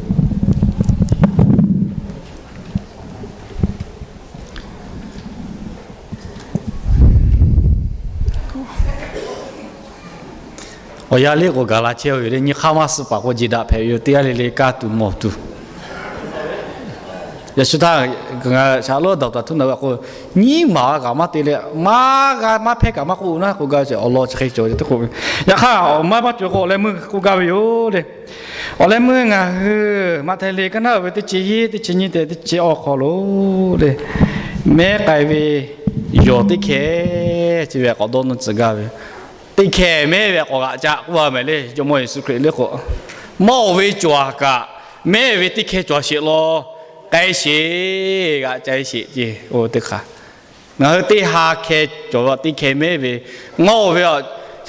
Awˬ yanˇ liˇ k'o gaˬ la chehˇ ve yoˬ le. Nyi hk'aˇ maˇ suh paˍ k'o jeˬ daꞈ hpehꞈ ve yoˬ. Teˇ g'aˇ le le kaˇ tuˬ mawˬ tuˬ. Yaꞈ shu htaˇ, ngaˬ shaˍ lawˉ daꞈ taˍ htuˇ na g'a k'o, nyiˇ maˬ g'a kaꞈ maˇ te leh, maˇ g'a maˇ hpehˇ kaꞈ maˇ k'oˆ naˉ k'oˆ gaˇ ve awˬ lawn chi hk'e cawˬ ve teˇ k'o ve. Yaꞈ hk'aˇ awˬ maˇ maˇ cawˬ k'o awˬ leh meuˇ k'oˆ gaˇ ve yoˬ le. Awˬ leh meuˇ ngaˬ hui maꞈhtehˍ liꞈ ka naˉ uiˍ ve teˇ chi hiˉ teˇ chi nyiˇ tehꞈ teˇ chi awˬ hk'aw lo le, mehˉ k'ai ve yawˬ teˇ hkeh chi ve k'awꞈ dawˇ nawˇ tcuh gaˇ ve. Teˇ hkeh mehˉ ve k'awꞈ g'aꞈ ca k'oˆ a mehˍ le. Jawˇmawˇ Yeˍsuˆ Hkriꞈ le k'o, mawˇ oˬ ve cawˬ kaꞈ mehˉ ve teˇ hkeh cawˬ sheˍ law, k'ai sheˍ, g'aꞈ ca sheˍ ce. Oˇ teˇ hk'aˇ ngaˬ hui teˇ ha hkeh cawˬ ve, teˇ hkeh mehˉ ve, mawˇ oˬ ve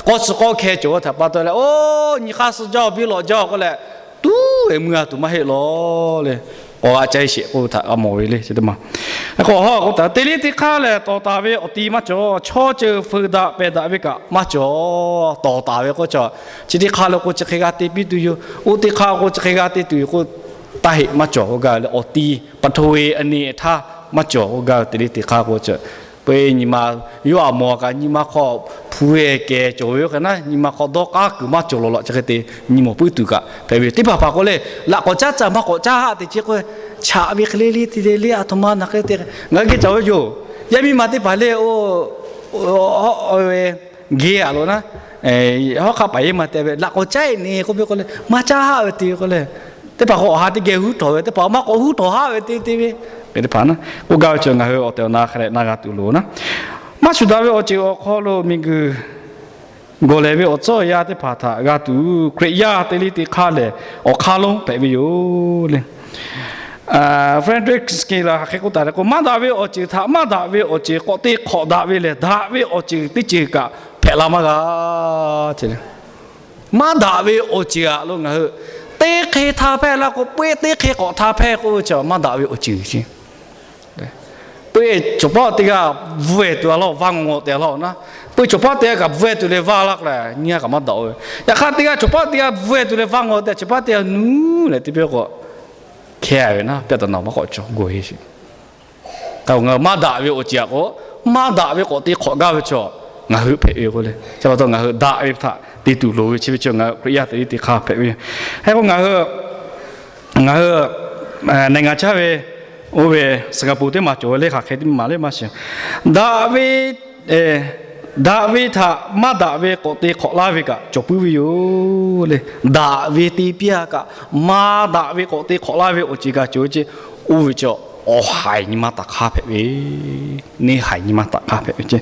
k'awˇ suh k'awˇ hkeh cawˬ ve htaꞈ pa taw leh, oˇ nyi hk'aˇ suh jaˇ-oˬ, biˇ lawꞈ jaˇ-oˬ k'oˆ leh, tuˉ ve mui a tuˬ maˇ heˆ law le. K'awꞈ g'aꞈ ca sheˍ k'oˆ ve htaꞈ g'a mawˬ ve le. Chi teˇ maˬ k'o, ha k'o taˍ teˇ liˇ teˇ hk'aˇ lehˬ, tawˍ taˍ ve awˬ ti maˇ cawˬ. Chaw ceuˬ feuˍ daꞈ pehˬ daꞈ ve kaꞈ maˇ cawˬ. Tawˍ taˍ ve k'o, chi teˇ hk'aˇ lo k'o chi hk'e g'a te piˇ tuˬ yoˬ, oˇ teˇ hk'aˇ k'o chi hk'e g'a te tuˬ yoˬ k'o, taˇ heˆ maˇ cawˬ k'oˆ gaˇ ve le. Awˬ ti ပထဝီအနေအထား maˇ cawˬ k'oˆ gaˇ ve teˇ liˇ teˇ hk'aˇ k'o, peuˬ nyi ma yawˇ a mawˬ kaꞈ nyi ma hk'aw hpu ve kehˬ cawˬ ve yoˬ hk'e naˉ, nyi ma hk'aw dawˇ k'aˉ kuiˬ maˇ cawˬ lawˬ lawꞈ chi hk'e te nyi mawˬ puiˉ tuˬ kaꞈ hpehꞈ ve yoˬ. Teˇ hpaˍ hpaˍ k'o le, laꞈ k'awꞈ caˉ caˇ maˇ k'awꞈ caˉ haˆ te ce k'o, chaꞈ ve hk'e le le te le le a htoꞈ ma na hk'e te ngaˬ hui geh cawˬ ve yoˬ. Yaˇ miˇ ma teˇ hpaˍ le, oˇ ve geh a lo naˉ, hawˉ hk'aˆ paˍ yehˇ ma te ve laꞈ k'awꞈ caˉ-e ne k'oˆ ve k'o le, maˇ caˉ haˆ ve te ve k'o le, teˇ hpaˍ k'o awˬ ha teˇ geh huˉ htawꞈ ve, teˇ hpaˍ maˇ k'awꞈ huˉ htawꞈ haˆ ve te te ve, teˇ hpaˍ na k'oˆ gaˇ ve chi ngaˬ hui awˬ tehˬ awˬ na hk'a dehꞈ na g'a tuˬ loˍ naˉ. Maˇ shuˍ daꞈ ve awˬ ceuˬ awˬ hk'aw lo miˬguiˬ gawˬ lehˬ ve awˬ tcuhˉ awˬ yanˇ teˇ hpaˍ htaꞈ g'a tuˬ, Hkriꞈ yaˇ teˇ liˇ teˇ hk'aˇ lehˬ, awˬ hk'aˇ lonˉ hpehꞈ ve yoˬ le. Frederick Skinner hk'aˬ hk'e k'oˆ taˍ le k'o, maˇ daꞈ ve awˬ ceuˬ htaꞈ maˇ daꞈ ve awˬ ceuˬ k'awꞈ te hk'awꞈ daꞈ ve lehˬ, daꞈ ve awˬ ceuˬ teˇ ceuˬ kaꞈ hpehꞈ la maˇ g'a. Maˇ daꞈ ve awˬ ceuˬ aꞈ lo ngaˬ hui teˇ hk'e htaˇ hpehˇ la k'o, peuˬ teˇ hk'e k'awꞈ htaˇ hpehˇ k'oˆ ve chi maˇ daꞈ ve awˬ ceuˬ ce. Peuˬ chaw paˉ teˇ g'aˇ bvuhˇ-e tuˬ a laˇ, vaˇ ngawˬ ngawˬ te a laˇ naˉ, peuˬ chaw paˉ teˇ g'aˇ kaꞈ bvuhˇ-e tuˬ leh vaˇ laˇ k'o leh nyiˇ g'aˇ kaꞈ maˇ daꞈ-o ve. Yaꞈ hk'aˇ teˇ g'aˇ chaw paˉ teˇ g'aˇ bvuhˇ-e tuˬ leh vaˇ ngawˬ te, chaw paˉ teˇ g'aˇ nuˉ leh teˇ pehˇ k'o hkeh ve naˉ, pehˇ taˍ naˬ maˇ k'awꞈ cawˬ go e sheˍ. Ngaˬ hui maˇ daꞈ ve awˬ ceuˬ aꞈ k'o, maˇ daꞈ ve k'awꞈ te hk'awꞈ gaˇ ve chaw ngaˬ hui hpehꞈ ve k'o le. Chi pa taw ngaˬ hui daꞈ ve htaꞈ te tuˬ loˍ ve chi ve chi ngaˬ hui Hkriꞈ yaˇ teˇ liˇ teˇ hk'aˇ hpehꞈ ve. Hk'e k'o ngaˬ hui ngaˬ hui နိုင်ငံခြား ve oˇ ve စင်္ကာပူ teˇ maˬ cawˬ ve le hk'aˬ hk'e teˇ maˬ le maˇ shiˍ. Daꞈ ve Daꞈ ve htaꞈ maˇ daꞈ ve k'awꞈ te hk'awꞈ laˇ ve kaꞈ cawˬ puiˉ ve yoˬ le. Daꞈ ve te piˇ-a kaꞈ maˇ daꞈ ve k'awꞈ te hk'awꞈ laˇ ve awˬ ceuˬ kaꞈ cawˬ ve ce. Oˇ ve chaw awˬ haiˬ nyi ma taꞈ hk'aˇ hpehꞈ ve, neˇ haiˬ nyi ma taꞈ hk'aˇ hpehꞈ ve ce.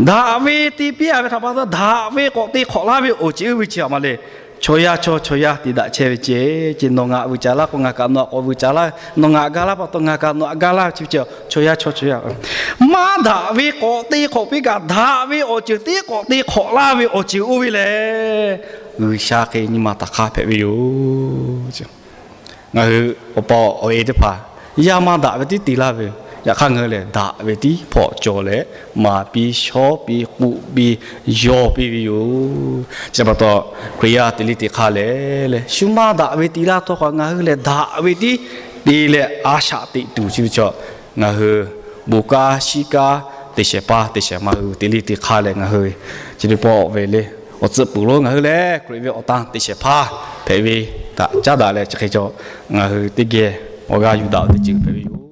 Daꞈ ve te piˇ-a ve htaꞈ pa taw daꞈ ve k'awꞈ te hk'awꞈ laˇ ve awˬ ceuˬ oˇ ve chi a ma le. Chaw yaˇ chaw chaw yaˇ te daꞈ chehˇ ve ce. Nawˬ ngaˬ vuiˬ caˍ laˇ k'o ngaˬ kaꞈ nawˬ aꞈ k'awꞈ vuiˬ caˍ laˇ, nawˬ ngaˬ aꞈ ga laˇ pa taw ngaˬ kaꞈ nawˬ aꞈ ga laˇ ve chi ve ce. Chaw yaˇ chaw chaw yaˇ maˇ daꞈ ve k'awꞈ te hk'awꞈ piˇ kaꞈ daꞈ ve awˬ ceuˬ teˇ k'awꞈ te hk'awꞈ laˇ ve awˬ ceuˬ oˇ ve lehˬ, G'uiˬsha hk'e nyi ma taꞈ hk'aˇ hpehꞈ ve yoˬ. Ngaˬ hui awˬ pa awˬ e teˇ hpaˍ yaˇ maˇ daꞈ ve tiˉ te laˇ ve, yaꞈ hk'aˇ ngaˬ hui lehˬ daꞈ ve tiˉ hpawnˬ cawˬ leh maˍ piˇ shawˉ piˇ k'oˆ piˇ yaw piˇ ve yoˬ. Chi pa taw Hkriꞈ yaˇ te le te hk'aˇ lehˬ leh shu maˇ daꞈ ve te laˇ htawˇ kaꞈ ngaˬ hui lehˬ daꞈ ve tiˉ te leh a shaꞈ teꞈ tuˬ chi ve chaw ngaˬ hui bon kanˉ shiˉ kanˉ te shehˍ hpaˇ te shehˍ ma hui te le te hk'aˇ lehˬ ngaˬ hui chi teˇ pawˆ ve le awˬ tcuhˆ peuˬ lo ngaˬ hui lehˬ Hkriꞈ ve awˬ tan te shehˍ hpaˇ hpehꞈ ve htaꞈ caˉ daꞈ leh chi hk'e chaw ngaˬ hui teˇ geh awˬ g'aˇ yuˬ daꞈ ve teˇ ceuˬ hpehꞈ ve yoˬ.